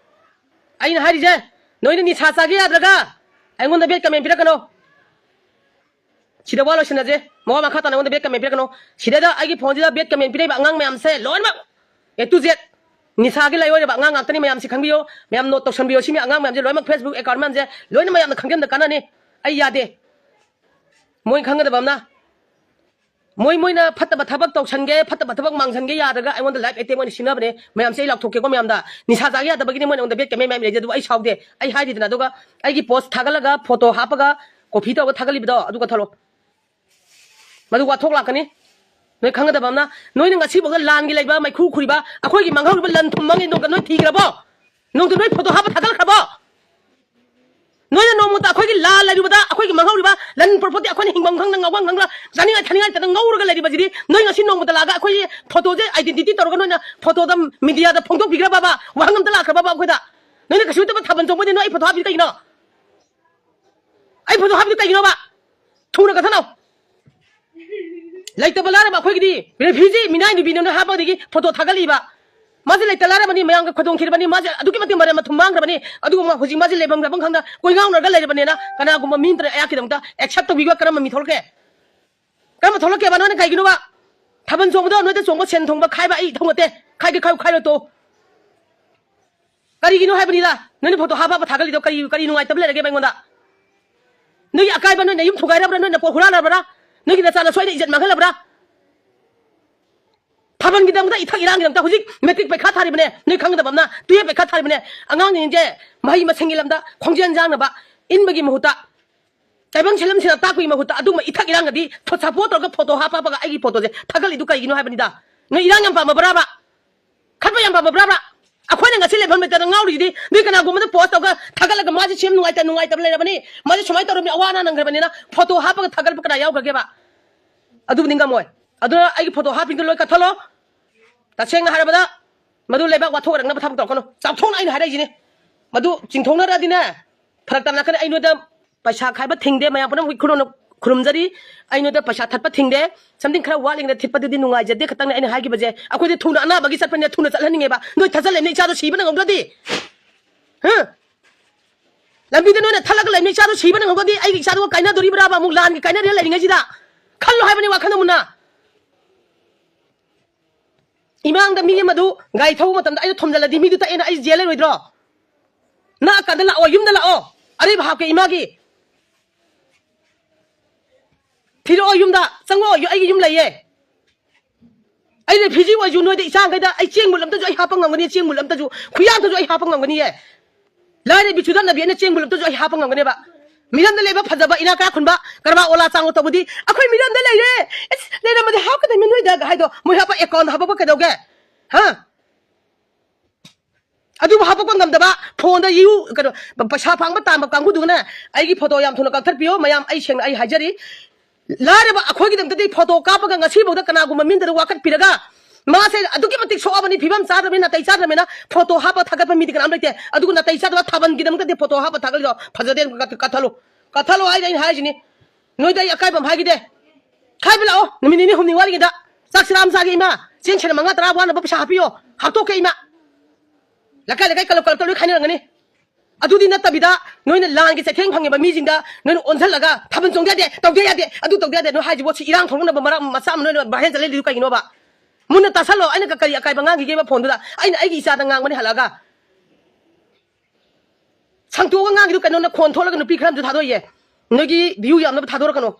ꯑꯩꯅ ꯍꯥꯏꯔꯤꯁꯦ, ꯅꯣꯏꯅ ꯅꯤꯁꯥ ꯆꯥꯒꯦ ꯌꯥꯗ꯭ꯔꯒ ꯑꯩꯉꯣꯟꯗ ꯕꯦꯠ ꯀꯃꯦꯟ ꯄꯤꯔꯛꯀꯅꯣ꯫ ꯁꯤꯗ ꯋꯥ ꯂꯣꯏꯁꯤꯟꯅꯁꯦ꯫ ꯃꯋꯥ ꯃꯈꯥ ꯇꯥꯅ ꯑꯩꯉꯣꯟꯗ ꯕꯦꯠ ꯀꯃꯦꯟ ꯄꯤꯔꯛꯀꯅꯣ꯫ ꯁꯤꯗꯩꯗ ꯑꯩꯒꯤ ꯐꯣꯟꯁꯤꯗ ꯕꯦꯠ ꯀꯃꯦꯟ ꯄꯤꯔꯛꯏꯕ ꯑꯉꯥꯡ ꯃꯌꯥꯝꯁꯦ ꯂꯣꯏꯅꯃꯛ, A to Z, ꯅꯤꯁꯥꯒꯤ ꯂꯥꯏꯑꯣꯏꯔꯕ ꯑꯉꯥꯡ ꯉꯥꯛꯇꯅꯤ꯫ ꯃꯌꯥꯝꯁꯤ ꯈꯪꯕꯤꯌꯣ, ꯃꯌꯥꯝ ꯅꯣꯠ ꯇꯧꯁꯟꯕꯤꯌꯣ꯫ ꯁꯤ ꯃꯤ ꯑꯉꯥꯡ ꯃꯌꯥꯝꯁꯦ ꯂꯣꯏꯅꯃꯛ, Facebook account ꯃꯌꯥꯝꯁꯦ ꯂꯣꯏꯅ ꯃꯌꯥꯝꯅ ꯈꯪꯖꯟꯕ ꯀꯥꯟꯅꯅꯤ꯫ ꯑꯩ ꯌꯥꯗꯦ꯫ ꯃꯣꯏ ꯈꯪꯒꯗꯕ ꯑꯃꯅ, ꯃꯣꯏ, ꯃꯣꯏꯅ ꯐꯠꯇꯕ ꯊꯕꯛ ꯇꯧꯁꯟꯒꯦ, ꯐꯠꯇꯕ ꯊꯕꯛ ꯃꯥꯡꯁꯟꯒꯦ ꯌꯥꯗ꯭ꯔꯒ ꯑꯩꯉꯣꯟꯗ live attack ꯑꯣꯏꯅ ꯁꯤꯟꯅꯕꯅꯦ꯫ ꯃꯌꯥꯝꯁꯦ ꯑꯩ ꯂꯥꯎꯊꯣꯛꯀꯦꯀꯣ ꯃꯌꯥꯝꯗ꯫ ꯅꯤꯁꯥ ꯆꯥꯒꯦ ꯌꯥꯗꯕꯒꯤꯅꯦ ꯃꯣꯏꯅ ꯑꯩꯉꯣꯟꯗ ꯕꯦꯠ ꯀꯃꯦꯟ ꯃꯌꯥꯝ ꯂꯩꯖꯩ, ꯑꯗꯨꯕꯨ ꯑꯩ ꯁꯥꯎꯗꯦ꯫ ꯑꯩ ꯍꯥꯏꯔꯤꯗꯅ, ꯑꯗꯨꯒ ꯑꯩꯒꯤ ꯄꯣꯁ ꯊꯥꯒꯠꯂꯒ ꯐꯣꯇꯣ ꯍꯥꯞꯄꯒ ꯀꯣꯐꯤ ꯇꯧꯔꯒ ꯊꯥꯒꯠꯂꯤꯕꯗꯣ ꯑꯗꯨ ꯀꯛꯊꯠꯂꯣ꯫ ꯃꯗꯨ ꯋꯥꯊꯣꯛ ꯂꯥꯛꯀꯅꯤ꯫ ꯅꯣꯏ ꯈꯪꯒꯗꯕ ꯑꯃꯅ, ꯅꯣꯏꯅ ꯉꯁꯤꯐꯥꯎꯗ ꯂꯥꯟꯒꯤ ꯂꯩꯕ, ꯃꯩꯈꯨ ꯈꯨꯔꯤꯕ, ꯑꯩꯈꯣꯏꯒꯤ ꯃꯥꯡꯍꯧꯔꯤꯕ ꯂꯟ ꯊꯨꯝ ꯃꯥꯡꯉꯤ ꯅꯣꯡꯇ ꯅꯣꯏ ꯊꯤꯈ꯭ꯔꯕꯣ? ꯅꯣꯡꯇ ꯅꯣꯏ ꯐꯣꯇꯣ ꯍꯥꯞꯄ ꯊꯥꯒꯠꯈ꯭ꯔꯕꯣ? ꯅꯣꯏꯅ ꯅꯣꯡꯃꯇ ꯑꯩꯈꯣꯏꯒꯤ ꯂꯥꯟ ꯂꯩꯔꯨꯕꯗ ꯑꯩꯈꯣꯏꯒꯤ ꯃꯥꯡꯍꯧꯔꯤꯕ ꯂꯟ ꯄ꯭ꯔꯣꯄꯔꯇꯤ ꯑꯩꯈꯣꯏꯅ ꯍꯤꯡꯐꯝ ꯈꯪꯗ ꯉꯥꯎꯐꯝ ꯈꯪꯗ ꯆꯥꯅꯤꯡꯉꯥꯏ ꯊꯛꯅꯤꯡꯉꯥꯏ ꯇꯅ ꯉꯧꯔꯒ ꯂꯩꯔꯤꯕꯁꯤꯗꯤ ꯅꯣꯏ ꯉꯁꯤ ꯅꯣꯡꯃꯇ ꯂꯥꯛꯑꯒ ꯑꯩꯈꯣꯏꯒꯤ ꯐꯣꯇꯣꯁꯦ ꯑꯥꯏꯗꯦꯟꯇꯤꯇꯤ ꯇꯧꯔꯒ ꯅꯣꯏꯅ ꯐꯣꯇꯣꯗ ꯃꯤꯗꯤꯌꯥꯗ ꯐꯣꯡꯗꯣꯛꯄꯤꯈ꯭ꯔꯕꯕ? ꯋꯥꯍꯪ ꯑꯝꯇ ꯂꯥꯛꯈ꯭ꯔꯕꯕ ꯑꯩꯈꯣꯏꯗ? ꯅꯣꯏꯅ ꯀꯩꯁꯨ ꯅꯠꯇꯕ ꯊꯥꯕꯜ ꯆꯣꯡꯕꯗꯤ ꯅꯣꯏ ꯑꯩ ꯐꯣꯇꯣ ꯍꯥꯞꯄꯤꯗꯤ ꯀꯩꯒꯤꯅꯣ? ꯑꯩ ꯐꯣꯇꯣ ꯍꯥꯞꯄꯤꯗꯤ ꯀꯩꯒꯤꯅꯣꯕ? ꯊꯨꯅ ꯀꯛꯊꯠꯅꯧ꯫ ꯂꯩꯇꯕ ꯂꯥꯏꯔꯕ ꯑꯩꯈꯣꯏꯒꯤꯗꯤ ꯔꯦꯐ꯭ꯌꯨꯖꯤ ꯃꯤꯅꯥꯏ ꯅꯨꯄꯤꯅ ꯍꯥꯞꯄꯗꯒꯤ ꯐꯣꯇꯣ ꯊꯥꯒꯠꯂꯤꯕ꯫ ꯃꯥꯁꯦ ꯂꯩꯇ ꯂꯥꯏꯔꯕꯅꯤ, ꯃꯌꯥꯝꯒ ꯈꯨꯗꯣꯡ ꯊꯤꯔꯕꯅꯤ, ꯃꯥꯁꯦ ꯑꯗꯨꯛꯀꯤ ꯃꯇꯤꯛ ꯃꯔꯟ ꯃꯊꯨꯝ ꯃꯥꯡꯈ꯭ꯔꯕꯅꯤ꯫ ꯑꯗꯨꯒ ꯃꯥ ꯍꯧꯖꯤꯛ ꯃꯥꯁꯦ ꯂꯩꯐꯝ ꯆꯥꯐꯝ ꯈꯪꯗ ꯀꯣꯏꯉꯥꯎꯅꯔꯒ ꯂꯩꯔꯕꯅꯤꯅ ꯀꯅꯥꯒꯨꯝꯕ ꯃꯤ ꯑꯃꯇꯅ ꯑꯩꯍꯥꯛꯀꯤꯗꯃꯛꯇ ꯑꯦꯛꯁꯦꯞ ꯇꯧꯕꯤꯕ ꯀꯔꯝꯕ ꯃꯤ ꯊꯣꯛꯂꯛꯀꯦ? ꯀꯔꯝꯕ ꯊꯣꯛꯂꯛꯀꯦꯕ? ꯅꯣꯏꯅ ꯀꯩꯒꯤꯅꯣꯕ? ꯊꯥꯕꯜ ꯆꯣꯡꯕꯗꯣ ꯅꯣꯏꯗ ꯆꯣꯡꯕ ꯁꯦꯟ ꯊꯣꯡꯕ ꯈꯥꯏꯕ ꯑꯩ ꯏꯊꯧ ꯅꯠꯇꯦ꯫ ꯈꯥꯏꯒꯦ ꯈꯥꯏꯌꯨ, ꯈꯥꯏꯔꯣ ꯇꯣ꯫ ꯀꯔꯤꯒꯤꯅꯣ ꯍꯥꯏꯕꯅꯤꯗ? ꯅꯣꯏꯅ ꯐꯣꯇꯣ ꯍꯥꯞꯄ ꯍꯥꯞꯄ ꯊꯥꯒꯠꯂꯤꯗꯣ ꯀꯔꯤ, ꯀꯔꯤ ꯅꯨꯡꯉꯥꯏꯇꯕ ꯂꯩꯔꯒꯦꯕ ꯑꯩꯉꯣꯟꯗ? ꯅꯣꯏꯒꯤ ꯑꯀꯥꯏꯕ, ꯅꯣꯏꯅ ꯌꯨꯝ ꯊꯨꯒꯥꯏꯔꯕ꯭ꯔꯥ? ꯅꯣꯏꯅ ꯄꯣ ꯍꯨꯔꯥꯜꯂꯕ꯭ꯔꯥ? ꯅꯣꯏꯒꯤ ꯅꯆꯥ ꯅꯁꯨ ꯑꯩꯅ ꯏꯖꯠ ꯃꯥꯡꯍꯜꯂꯕ꯭ꯔꯥ? ꯊꯥꯕꯜꯒꯤꯗꯃꯛꯇ, ꯏꯊꯛ ꯏꯔꯥꯡꯒꯤꯗꯃꯛꯇ ꯍꯧꯖꯤꯛ ꯃꯦꯇ꯭ꯔꯤꯛ ꯄꯩꯈꯥ ꯊꯥꯔꯤꯕꯅꯦ, ꯅꯣꯏ ꯈꯪꯒꯗꯕ ꯑꯃꯅ, ꯇꯨꯌꯦꯜꯞ ꯄꯩꯈꯥ ꯊꯥꯔꯤꯕꯅꯦ꯫ ꯑꯉꯥꯡꯁꯤꯡꯁꯦ ꯃꯍꯩ ꯃꯁꯤꯡꯒꯤ ꯂꯝꯗ ꯈꯣꯡꯖꯦꯜ ꯌꯥꯡꯅꯕ ꯏꯟꯕꯒꯤ ꯃꯍꯨꯠꯇ, ꯇꯥꯏꯕꯪ ꯁꯤꯂꯝꯁꯤꯅ ꯇꯥꯛꯄꯒꯤ ꯃꯍꯨꯠꯇ ꯑꯗꯨꯒꯨꯝꯕ ꯏꯊꯛ ꯏꯔꯥꯡꯒꯗꯤ ꯁꯞꯄꯣꯔꯠ ꯇꯧꯔꯒ ꯐꯣꯇꯣ ꯍꯥꯞꯄꯒ ꯑꯩꯒꯤ ꯐꯣꯇꯣꯁꯦ ꯊꯥꯒꯠꯂꯤꯗꯨ ꯀꯩꯒꯤꯅꯣ ꯍꯥꯏꯕꯅꯤꯗ? ꯅꯣꯏ ꯏꯔꯥꯡ ꯌꯥꯝ ꯄꯥꯝꯃꯕ꯭ꯔꯥꯕ? ꯈꯠꯄ ꯌꯥꯝ ꯄꯥꯝꯃꯕ꯭ꯔꯥꯕ? ꯑꯩꯈꯣꯏꯅ ꯉꯁꯤ ꯂꯩꯐꯝ ꯂꯩꯇꯅ ꯉꯥꯎꯔꯤꯁꯤꯗꯤ ꯅꯣꯏ ꯀꯅꯥꯒꯨꯝꯕꯗ ꯄꯣꯁ ꯇꯧꯔꯒ ꯊꯥꯒꯠꯂꯒ ꯃꯥꯁꯦ ꯁꯦꯝ ꯅꯨꯡꯉꯥꯏꯇ ꯅꯨꯡꯉꯥꯏꯇꯕ ꯂꯩꯔꯕꯅꯤ, ꯃꯥꯁꯦ ꯁꯨꯃꯥꯏꯅ ꯇꯧꯔꯕꯅꯤ, ꯑꯋꯥ ꯑꯅꯥ ꯅꯪꯈ꯭ꯔꯕꯅꯤꯅ ꯐꯣꯇꯣ ꯍꯥꯞꯄꯒ ꯊꯥꯒꯠꯄ ꯀꯅꯥ ꯌꯥꯎꯈ꯭ꯔꯒꯦꯕ? ꯑꯗꯨꯕꯨꯗꯤ ꯉꯝꯃꯣꯏ꯫ ꯑꯗꯨꯅ ꯑꯩꯒꯤ ꯐꯣꯇꯣ ꯍꯥꯞꯄꯤꯗꯣ ꯂꯣꯏ ꯀꯠꯊꯠꯂꯣ꯫ ꯇꯁꯦꯡꯅ ꯍꯥꯏꯔꯕꯗ ꯃꯗꯨ ꯂꯩꯕꯥꯛ ꯋꯥꯊꯣꯛ ꯑꯣꯏꯔꯛꯅꯕ ꯊꯕꯛ ꯇꯧꯔꯛꯀꯅꯨ꯫ ꯆꯥꯎꯊꯣꯛꯅ ꯑꯩꯅ ꯍꯥꯏꯔꯛꯏꯁꯤꯅꯤ꯫ ꯃꯗꯨ ꯆꯤꯡꯊꯣꯛꯅꯔꯛꯑꯗꯤꯅꯦ ꯐꯔꯛ ꯇꯥꯅꯔꯛꯀꯅꯤ꯫ ꯑꯩ ꯅꯣꯏꯗ ꯄꯩꯁꯥ ꯈꯥꯏꯕ ꯊꯤꯡꯗꯦ, ꯃꯌꯥꯝ ꯄꯨꯝꯅꯃꯛ ꯈꯨꯔꯨꯝꯅ-, ꯈꯨꯔꯨꯝꯖꯔꯤ꯫ ꯑꯩ ꯅꯣꯏꯗ ꯄꯩꯁꯥ ꯊꯠꯄ ꯊꯤꯡꯗꯦ꯫ ꯁꯝꯊꯤꯡ ꯈꯔ ꯋꯥꯠꯂꯤꯉꯩꯗ ꯊꯤꯠꯄꯗꯨꯗꯤ ꯅꯨꯡꯉꯥꯏꯖꯗꯦ ꯈꯛꯇꯪꯅꯦ ꯑꯩꯅ ꯍꯥꯏꯈꯤꯕꯁꯦ꯫ ꯑꯩꯈꯣꯏꯗꯤ ꯊꯨꯅ ꯑꯅꯥꯕꯒꯤ ꯆꯠꯄꯅꯤꯅ ꯊꯨꯅ ꯆꯠꯍꯟꯅꯤꯡꯉꯦꯕ꯫ ꯅꯣꯏ ꯊꯠꯆꯜꯂꯦ, ꯅꯣꯏ ꯏꯆꯥꯗꯣ ꯁꯤꯕ ꯅꯪꯍꯧꯗ꯭ꯔꯗꯤ? ꯍꯥ? ꯂꯝꯕꯤꯗ ꯅꯣꯏꯅ ꯊꯠꯂꯒ ꯂꯩꯕ ꯏꯆꯥꯗꯣ ꯁꯤꯕ ꯅꯪꯍꯧꯒꯗꯤ ꯑꯩꯒꯤ ꯏꯆꯥꯗꯣ ꯀꯥꯏꯅꯗꯣꯔꯤꯕ꯭ꯔꯥꯕ? ꯑꯃꯨꯛ ꯂꯥꯟꯒꯤ ꯀꯥꯏꯅꯔꯦ ꯂꯩꯔꯤꯉꯩꯁꯤꯗ ꯈꯜꯂꯣ ꯍꯥꯏꯕꯅꯤ ꯋꯥꯈꯜꯗ ꯃꯨꯟꯅ꯫ ꯏꯃꯥꯡꯗ ꯃꯤ ꯑꯃꯗꯨ ꯒꯥꯔꯤ ꯊꯧꯕ ꯃꯇꯝꯗ ꯑꯩꯅ ꯊꯣꯝꯖꯤꯜꯂꯗꯤ ꯃꯤꯗꯨ ꯇꯛꯑꯦꯅ ꯑꯩ ꯖꯦꯜ ꯂꯩꯔꯣꯏꯗ꯭ꯔꯣ? ꯅꯛꯑꯀꯥꯟꯗ ꯂꯥꯛꯑꯣ, ꯌꯨꯝꯗ ꯂꯥꯛꯑꯣ, ꯑꯔꯩꯕ ꯍꯥꯞꯀꯦ ꯏꯃꯥꯒꯤ꯫ ꯊꯤꯔꯛꯑꯣ ꯌꯨꯝꯗ, ꯆꯪꯉꯛꯑꯣ, ꯌꯨ-, ꯑꯩꯒꯤ ꯌꯨꯝ ꯂꯩꯌꯦ꯫ ꯑꯩ ꯔꯦꯐ꯭ꯌꯨꯖꯤ ꯑꯣꯏꯔꯁꯨ ꯅꯣꯏꯗ ꯏꯆꯥꯈꯩꯗ ꯑꯩ ꯆꯦꯡ ꯃꯨꯜ ꯑꯝꯇꯁꯨ ꯑꯩ ꯍꯥꯞꯄ ꯉꯝꯒꯅꯤ, ꯆꯦꯡ ꯃꯨꯜ ꯑꯝꯇꯁꯨ, ꯈꯨꯌꯥꯟꯇꯁꯨ ꯑꯩ ꯍꯥꯞꯄ ꯉꯝꯒꯅꯤꯌꯦ꯫ ꯂꯥꯏꯔꯕꯤ ꯆꯨꯗꯠꯅꯕꯤ ꯑꯩꯅ ꯆꯦꯡ ꯃꯨꯜ ꯑꯝꯇꯁꯨ ꯑꯩ ꯍꯥꯞꯄ ꯉꯝꯒꯅꯦꯕ꯫ ꯃꯤꯔꯝꯗ ꯂꯩꯕ ꯐꯖꯕ ꯏꯅꯥꯛ ꯀꯥ ꯈꯨꯟꯕ ꯀꯔꯕꯥꯔ ꯑꯣꯂꯥ ꯆꯥꯡ ꯇꯧꯕꯗꯤ ꯑꯩꯈꯣꯏ ꯃꯤꯔꯝꯗ ꯂꯩꯔꯦ, ꯑꯁ, ꯂꯩꯔꯝꯃꯗꯤ ꯍꯥꯞꯀꯗꯕꯅꯤ ꯅꯣꯏꯗ ꯍꯥꯏꯗꯣ ꯃꯣꯏ ꯍꯥꯞꯄ ꯑꯦꯀꯥꯎꯟ ꯍꯥꯞꯄꯛꯄ ꯀꯩꯗꯧꯒꯦ? ꯍꯥ? ꯑꯗꯨꯕꯨ ꯍꯥꯄꯛꯄ ꯉꯝꯗꯕ, ꯐꯣꯟꯗ ꯌꯨ-, ꯀꯩꯅꯣ, ꯄꯩꯁꯥ ꯐꯪꯕ ꯇꯥꯟꯕ ꯀꯥꯡꯕꯨꯗꯨꯒꯅꯦ, ꯑꯩꯒꯤ ꯐꯣꯇꯣ ꯌꯥꯝ ꯊꯨꯅ ꯀꯛꯊꯠꯄꯤꯌꯣ꯫ ꯃꯌꯥꯝ, ꯑꯩ ꯁꯦꯡꯅ ꯑꯩ ꯍꯥꯏꯖꯔꯤ, ꯂꯥꯏꯔꯕ ꯑꯩꯈꯣꯏꯒꯤꯗꯃꯛꯇꯗꯤ ꯐꯣꯇꯣ ꯀꯥꯞꯄꯒ ꯉꯁꯤꯐꯥꯎꯗ ꯀꯅꯥꯒꯨꯝꯕ ꯃꯤꯗꯨꯗ ꯋꯥꯀꯠꯄꯤꯔꯒ ꯃꯥꯁꯦ ꯑꯗꯨꯛꯀꯤ ꯃꯇꯤꯛ ꯁꯣꯛꯑꯕꯅꯤ, ꯐꯤꯕꯝ ꯆꯥꯗ꯭ꯔꯕꯅꯤꯅ, ꯅꯥꯇꯩ ꯆꯥꯗ꯭ꯔꯕꯅꯤꯅ ꯐꯣꯇꯣ ꯍꯥꯞꯄ ꯊꯥꯒꯠꯄ ꯃꯤꯗꯤ ꯀꯅꯥꯝ ꯂꯩꯇꯦ꯫ ꯑꯗꯨꯒ ꯅꯥꯇꯩ ꯆꯥꯗꯕ ꯊꯥꯕꯜꯒꯤꯗꯃꯛꯇꯗꯤ ꯐꯣꯇꯣ ꯍꯥꯞꯄ ꯊꯥꯒꯠꯂꯤꯗꯣ ꯐꯖꯗꯦ꯫ ꯀꯛ-, ꯀꯛꯊꯠꯂꯨ, ꯀꯛꯊꯠꯂꯨ ꯍꯥꯏꯗꯤ ꯑꯩꯅ ꯍꯥꯏꯁꯤꯅꯤ꯫ ꯅꯣꯏꯗ ꯑꯩ ꯑꯀꯥꯏꯕ ꯑꯃ ꯍꯥꯏꯈꯤꯗꯦ꯫ ꯈꯥꯏꯕ ꯂꯥꯛꯑꯣ, ꯅꯨꯃꯤꯠ ꯅꯤꯅꯤ ꯍꯨꯝꯅꯤ ꯋꯥꯠꯂꯤꯉꯩꯗ꯫ ꯆꯥꯛ ꯆꯔꯥ ꯑꯃ ꯆꯥꯒꯦ ꯏꯃꯥ, ꯆꯦꯡ ꯁꯦꯔ ꯃꯉꯥ ꯇꯔꯥ ꯋꯥꯅꯕ ꯄꯩꯁꯥ ꯍꯥꯞꯄꯤꯌꯣ, ꯍꯥꯞꯇꯣꯛꯀꯦ ꯏꯃꯥ꯫ ꯂꯩꯀꯥꯏ ꯂꯩꯀꯥꯏ ꯀꯂꯞ ꯀꯂꯞꯇ ꯂꯣꯏ ꯈꯥꯏꯅꯔꯝꯒꯅꯤ꯫ ꯑꯗꯨꯗꯤ ꯅꯠꯇꯕꯤꯗ ꯅꯣꯏꯅ ꯂꯥꯟꯒꯤ ꯆꯩꯊꯦꯡ ꯐꯪꯉꯤꯕ ꯃꯤꯁꯤꯡꯗ ꯅꯣꯏꯅ ꯑꯣꯟꯁꯤꯜꯂꯒ ꯊꯥꯕꯜ ꯆꯣꯡꯗ ꯌꯥꯗꯦ, ꯇꯧꯗ ꯌꯥꯗꯦ, ꯑꯗꯨ ꯇꯧꯗ ꯌꯥꯗꯦ, ꯅꯣꯏ ꯍꯥꯏꯁꯤꯕꯣ ꯁꯤ ꯏꯔꯥꯡ ꯊꯣꯛꯅꯕ ꯃꯔꯝ ꯃꯆꯥ ꯑꯃ ꯅꯣꯏꯅ ꯚꯥꯏꯔꯦꯜ ꯆꯠꯂꯛꯏꯗꯨ ꯀꯩꯒꯤꯅꯣꯕ? ꯃꯨꯟꯅ ꯇꯥꯁꯜꯂꯣ, ꯑꯩꯅ ꯀ-, ꯀꯔꯤ ꯑꯀꯥꯏꯕ ꯉꯥꯡꯈꯤꯒꯦꯕ ꯐꯣꯟꯗꯨꯗ? ꯑꯩꯅ ꯑꯩꯒꯤ ꯏꯆꯥꯗ ꯉꯥꯡꯕꯅꯤ ꯍꯜꯂꯛꯑꯒ꯫ ꯁꯪꯇꯣꯛꯑꯒ ꯉꯥꯡꯈꯤꯗꯨ ꯀꯩꯅꯣ? ꯅꯈꯣꯟ ꯊꯣꯛꯂꯒ ꯅꯨꯄꯤ ꯈꯔ ꯑꯃꯁꯨ ꯊꯥꯗꯣꯛꯏꯌꯦ꯫ ꯅꯣꯏꯒꯤ ꯚ꯭ꯌꯨ ꯌꯥꯝꯅꯕ ꯊꯥꯗꯣꯔꯛꯀꯅꯣ꯫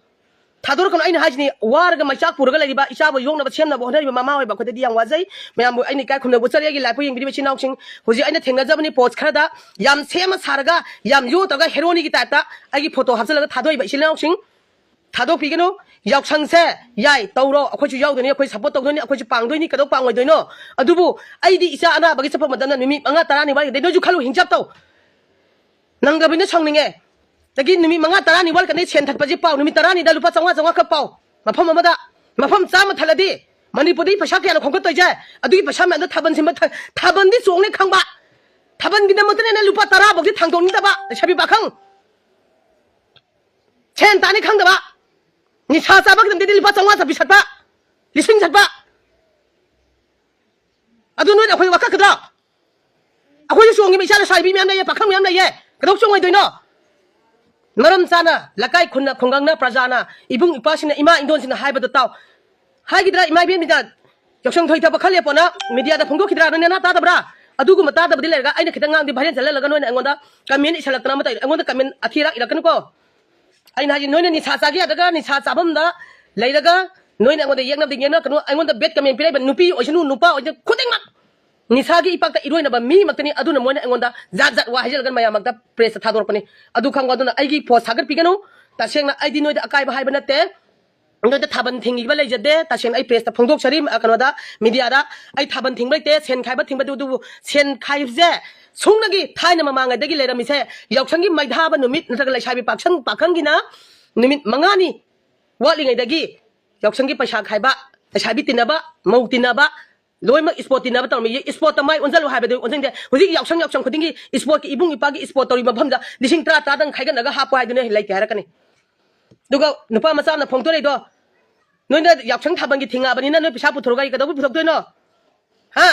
ꯊꯥꯗꯣꯔꯛꯀꯅꯣ, ꯑꯩꯅ ꯍꯥꯏꯁꯤꯅꯤ, ꯋꯥꯔꯒ ꯃꯩꯆꯥꯛ ꯄꯨꯔꯒ ꯂꯩꯔꯤꯕ, ꯏꯆꯥꯕꯨ ꯌꯣꯛꯅꯕ ꯁꯦꯝꯅꯕ ꯍꯣꯠꯅꯔꯤꯕ ꯃꯃꯥ ꯑꯣꯏꯕ ꯑꯩꯈꯣꯏꯗꯗꯤ ꯌꯥꯝ ꯋꯥꯖꯩ꯫ ꯃꯌꯥꯝꯕꯨ ꯑꯩꯅ ꯏꯀꯥꯏ ꯈꯨꯝꯅꯕ ꯎꯠꯆꯔꯤ, ꯑꯩꯒꯤ ꯂꯥꯏꯐ ꯌꯦꯡꯕꯤꯔꯤꯕ ꯏꯆꯤꯟ ꯏꯅꯥꯎꯁꯤꯡ꯫ ꯍꯧꯖꯤꯛ ꯑꯩꯅ ꯊꯦꯡꯅꯖꯕꯅꯤ ꯄꯣꯁ ꯈꯔꯗ ꯌꯥꯝ ꯁꯦꯝꯃ ꯁꯥꯔꯒ, ꯌꯥꯝ ꯌꯣ ꯇꯧꯔꯒ ꯍꯦꯔꯣꯅꯤꯒꯤ ꯇꯥꯏꯞꯇ ꯑꯩꯒꯤ ꯐꯣꯇꯣ ꯍꯥꯞꯆꯤꯜꯂꯒ ꯊꯥꯗꯣꯛꯏꯕ ꯏꯆꯤꯟ ꯏꯅꯥꯎꯁꯤꯡ꯫ ꯊꯥꯗꯣꯛꯄꯤꯒꯅꯨ꯫ ꯌꯥꯎꯁꯪꯁꯦ ꯌꯥꯏ, ꯇꯧꯔꯣ, ꯑꯩꯈꯣꯏꯁꯨ ꯌꯥꯎꯗꯣꯏꯅꯤ, ꯑꯩꯈꯣꯏ ꯁꯞꯄꯣꯔꯠ ꯇꯧꯗꯣꯏꯅꯤ, ꯑꯩꯈꯣꯏꯁꯨ ꯄꯥꯡꯗꯣꯏꯅꯤ, ꯀꯩꯗꯧ ꯄꯥꯡꯉꯣꯏꯗꯣꯏꯅꯣ? ꯑꯗꯨꯕꯨ ꯑꯩꯗꯤ ꯏꯆꯥ ꯑꯅꯥꯕꯒꯤ ꯆꯠꯄ ꯃꯇꯝꯗ ꯅꯨꯃꯤꯠ ꯃꯉꯥ ꯇꯔꯥꯅꯤ ꯋꯥꯠꯂꯤꯉꯩꯗꯩ ꯅꯣꯏꯁꯨ ꯈꯜꯂꯨ, ꯍꯤꯡꯆꯥꯞ ꯇꯧ꯫ ꯅꯪꯗꯕꯅꯤꯅ ꯁꯥꯎꯅꯤꯡꯉꯦ꯫ ꯑꯗꯒꯤ ꯅꯨꯃꯤꯠ ꯃꯉꯥ ꯇꯔꯥꯅꯤ ꯋꯥꯠꯂꯤꯀꯥꯟꯗꯩ ꯁꯦꯟ ꯊꯠꯄꯁꯤ ꯄꯥꯎ, ꯅꯨꯃꯤꯠ ꯇꯔꯥꯅꯤꯗ ꯂꯨꯄꯥ ꯆꯥꯝꯃꯉꯥ ꯆꯥꯝꯃꯉꯥ ꯈꯛ ꯄꯥꯎ꯫ ꯃꯐꯝ ꯑꯃꯗ, ꯃꯐꯝ ꯆꯥꯝꯃ ꯊꯠꯂꯗꯤ ꯃꯅꯤꯄꯨꯔꯗꯒꯤ ꯄꯩꯁꯥ ꯀꯌꯥꯅꯣ ꯈꯣꯝꯒꯠꯇꯣꯏꯁꯦ? ꯑꯗꯨꯒꯤ ꯄꯩꯁꯥ ꯃꯌꯥꯝꯗꯣ ꯊꯥꯕꯜ ꯁꯤꯟꯕ ꯊ-, ꯊꯥꯕꯜꯗꯤ ꯆꯣꯡꯅꯤ ꯈꯪꯕ, ꯊꯥꯕꯜꯒꯤꯗꯃꯛꯇꯅꯦ ꯅꯪ ꯂꯨꯄꯥ ꯇꯔꯥ ꯐꯥꯎꯗꯤ ꯊꯥꯡꯗꯣꯛꯅꯤꯡꯗꯕ ꯂꯩꯁꯥꯕꯤ ꯄꯥꯈꯪ꯫ ꯁꯦꯟ ꯇꯥꯅꯤ ꯈꯪꯗꯕ, ꯅꯤꯁꯥ ꯆꯥꯕꯒꯤꯗꯃꯛꯇꯗꯤ ꯂꯨꯄꯥ ꯆꯥꯝꯃꯉꯥ ꯆꯠꯄꯤ ꯁꯠꯄ, ꯂꯤꯁꯤꯡ ꯁꯠꯄ꯫ ꯑꯗꯨ ꯅꯣꯏꯅ ꯑꯩꯈꯣꯏ ꯋꯥꯀꯠꯀꯗ꯭ꯔꯣ? ꯑꯩꯈꯣꯏꯁꯨ ꯆꯣꯡꯉꯤꯕ ꯏꯆꯥ ꯂꯩꯁꯥꯕꯤ ꯃꯌꯥꯝ ꯂꯩꯌꯦ, ꯄꯥꯈꯪ ꯃꯌꯥꯝ ꯂꯩꯌꯦ, ꯀꯩꯗꯧ ꯆꯣꯡꯉꯣꯏꯗꯣꯏꯅꯣ? ꯃꯔꯝ ꯆꯥꯅ ꯂꯩꯀꯥꯏ ꯈꯨꯟꯅ, ꯈꯨꯡꯒꯪꯅ, ꯄ꯭ꯔꯖꯥꯅ, ꯏꯕꯨꯡ ꯏꯄ꯭ꯋꯥꯁꯤꯡꯅ, ꯏꯃꯥ ꯏꯟꯗꯣꯟꯁꯤꯡꯅ ꯍꯥꯏꯕꯗꯣ ꯇꯥꯎ꯫ ꯍꯥꯏꯈꯤꯗ꯭ꯔꯥ ꯏꯃꯥ ꯏꯕꯦꯟ ꯃꯤꯗ? ꯌꯥꯎꯁꯪ ꯊꯣꯏ ꯊꯕꯛ ꯈꯜꯂꯦ ꯄꯣꯠꯅ ꯃꯤꯗꯤꯌꯥꯗ ꯐꯣꯡꯗꯣꯛꯈꯤꯗ꯭ꯔꯥ? ꯅꯣꯏ ꯅꯅꯥ ꯇꯥꯗꯕ꯭ꯔꯥ? ꯑꯗꯨꯒꯨꯝꯕ ꯇꯥꯗꯕꯗꯤ ꯂꯩꯔꯒ ꯑꯩꯅ ꯈꯤꯇꯪ ꯉꯥꯡꯗꯤ ꯚꯥꯏꯔꯦꯜ ꯆꯠꯍꯜꯂꯒ ꯅꯣꯏꯅ ꯑꯩꯉꯣꯟꯗ ꯀꯃꯦꯟ ꯏꯁꯜꯂꯛꯇꯅ ꯑꯃ ꯇꯧꯔꯤ꯫ ꯑꯩꯉꯣꯟꯗ ꯀꯃꯦꯟ ꯑꯊꯤꯔꯥꯛ ꯏꯔꯛꯀꯅꯨꯀꯣ꯫ ꯑꯩꯅ ꯍꯥꯏꯁꯦ, ꯅꯣꯏꯅ ꯅꯤꯁꯥ ꯆꯥꯒꯦ ꯌꯥꯗ꯭ꯔꯒ ꯅꯤꯁꯥ ꯆꯥꯐꯝꯗ ꯂꯩꯔꯒ ꯅꯣꯏꯅ ꯑꯩꯉꯣꯟꯗ ꯌꯦꯛꯅꯕꯗꯤ ꯌꯦꯛꯅꯔꯛꯀꯅꯨ꯫ ꯑꯩꯉꯣꯟꯗ ꯕꯦꯠ ꯀꯃꯦꯟ ꯄꯤꯔꯛꯏꯕ ꯅꯨꯄꯤ ꯑꯣꯏꯁꯅꯨ, ꯅꯨꯄꯥ ꯑꯣꯏꯁꯅꯨ, ꯈꯨꯗꯤꯡꯃꯛ ꯅꯤꯁꯥꯒꯤ ꯏꯄꯥꯛꯇ ꯏꯔꯣꯏꯅꯕ ꯃꯤꯃꯛꯇꯅꯤ꯫ ꯑꯗꯨꯅ ꯃꯣꯏꯅ ꯑꯩꯉꯣꯟꯗ ꯖꯥꯠ ꯖꯥꯠ ꯋꯥ ꯍꯥꯏꯖꯤꯜꯂꯒ ꯃꯌꯥꯝꯃꯛꯇ ꯄ꯭ꯔꯦꯁꯇ ꯊꯥꯗꯣꯔꯛꯄꯅꯤ꯫ ꯑꯗꯨ ꯈꯪꯉꯣ꯫ ꯑꯗꯨꯅ ꯑꯩꯒꯤ ꯄꯣꯁ ꯊꯥꯒꯠꯄꯤꯒꯅꯨ꯫ ꯇꯁꯦꯡꯅ ꯑꯩꯗꯤ ꯅꯣꯏꯗ ꯑꯀꯥꯏꯕ ꯍꯥꯏꯕ ꯅꯠꯇꯦ, ꯅꯣꯏꯗ ꯊꯥꯕꯜ ꯊꯤꯡꯈꯤꯕ ꯂꯩꯖꯗꯦ꯫ ꯇꯁꯦꯡꯅ ꯑꯩ ꯄ꯭ꯔꯦꯁꯇ ꯐꯣꯡꯗꯣꯛꯆꯔꯤ꯫ ꯑ, ꯀꯩꯅꯣꯗ, ꯃꯤꯗꯤꯌꯥꯗ ꯑꯩ ꯊꯥꯕꯜ ꯊꯤꯡꯕ ꯂꯩꯇꯦ꯫ ꯁꯦꯟ ꯈꯥꯏꯕ ꯊꯤꯡꯕꯗꯨ, ꯑꯗꯨꯕꯨ ꯁꯦꯟ ꯈꯥꯏꯕꯁꯦ ꯁꯨꯡꯅꯒꯤ ꯊꯥꯏꯅ ꯃꯃꯥꯡꯉꯩꯗꯒꯤ ꯂꯩꯔꯝꯃꯤꯁꯦ ꯌꯥꯎꯁꯪꯒꯤ ꯃꯩ ꯊꯥꯕ ꯅꯨꯃꯤꯠ ꯅꯠꯇ꯭ꯔꯒ ꯂꯩꯁꯥꯕꯤ ꯄꯥꯈꯪ, ꯄꯥꯈꯪꯒꯤꯅ ꯅꯨꯃꯤꯠ ꯃꯉꯥꯅꯤ ꯋꯥꯠꯂꯤꯉꯩꯗꯒꯤ ꯌꯥꯎꯁꯪꯒꯤ ꯄꯩꯁꯥ ꯈꯥꯏꯕ, ꯂꯩꯁꯥꯕꯤ ꯇꯤꯟꯅꯕ, ꯃꯧ ꯇꯤꯟꯅꯕ, ꯂꯣꯏꯅꯃꯛ ꯏꯁꯄꯣꯔꯠ ꯇꯤꯟꯅꯕ ꯇꯧꯔꯝꯃꯤ꯫ ꯏꯁꯄꯣꯔꯠꯇ ꯃꯥꯏ ꯑꯣꯟꯁꯤꯜꯂꯨ ꯍꯥꯏꯕꯗꯨ ꯑꯣꯟꯁꯤꯟꯗꯦ꯫ ꯍꯧꯖꯤꯛ ꯌꯥꯎꯁꯪ, ꯌꯥꯎꯁꯪ ꯈꯨꯗꯤꯡꯒꯤ ꯏꯁꯄꯣꯔꯠꯀꯤ ꯏꯕꯨꯡ ꯏꯄꯥꯒꯤ ꯏꯁꯄꯣꯔꯠ ꯇꯧꯔꯤ ꯃꯐꯝꯗ ꯂꯤꯁꯤꯡ ꯇꯔꯥ, ꯇꯔꯥꯗꯪ ꯈꯥꯏꯒꯠꯅꯒ ꯍꯥꯞꯄꯨ ꯍꯥꯏꯗꯨꯅ ꯂꯩꯇꯦ ꯍꯥꯏꯔꯛꯀꯅꯤ꯫ ꯑꯗꯨꯒ ꯅꯨꯄꯥ ꯃꯆꯥ ꯑꯃꯅ ꯐꯣꯡꯗꯣꯔꯛꯏꯗꯣ, "ꯅꯣꯏꯅ ꯌꯥꯎꯁꯪ ꯊꯥꯕꯜꯒꯤ ꯊꯤꯡꯉꯛꯑꯕꯅꯤꯅ ꯅꯣꯏ ꯄꯩꯁꯥ ꯄꯨꯊꯣꯔꯛꯑꯣ" ꯍꯥꯏ꯫ ꯀꯩꯗꯧꯕꯩ ꯄꯨꯊꯣꯛꯇꯣꯏꯅꯣ? ꯍꯥ?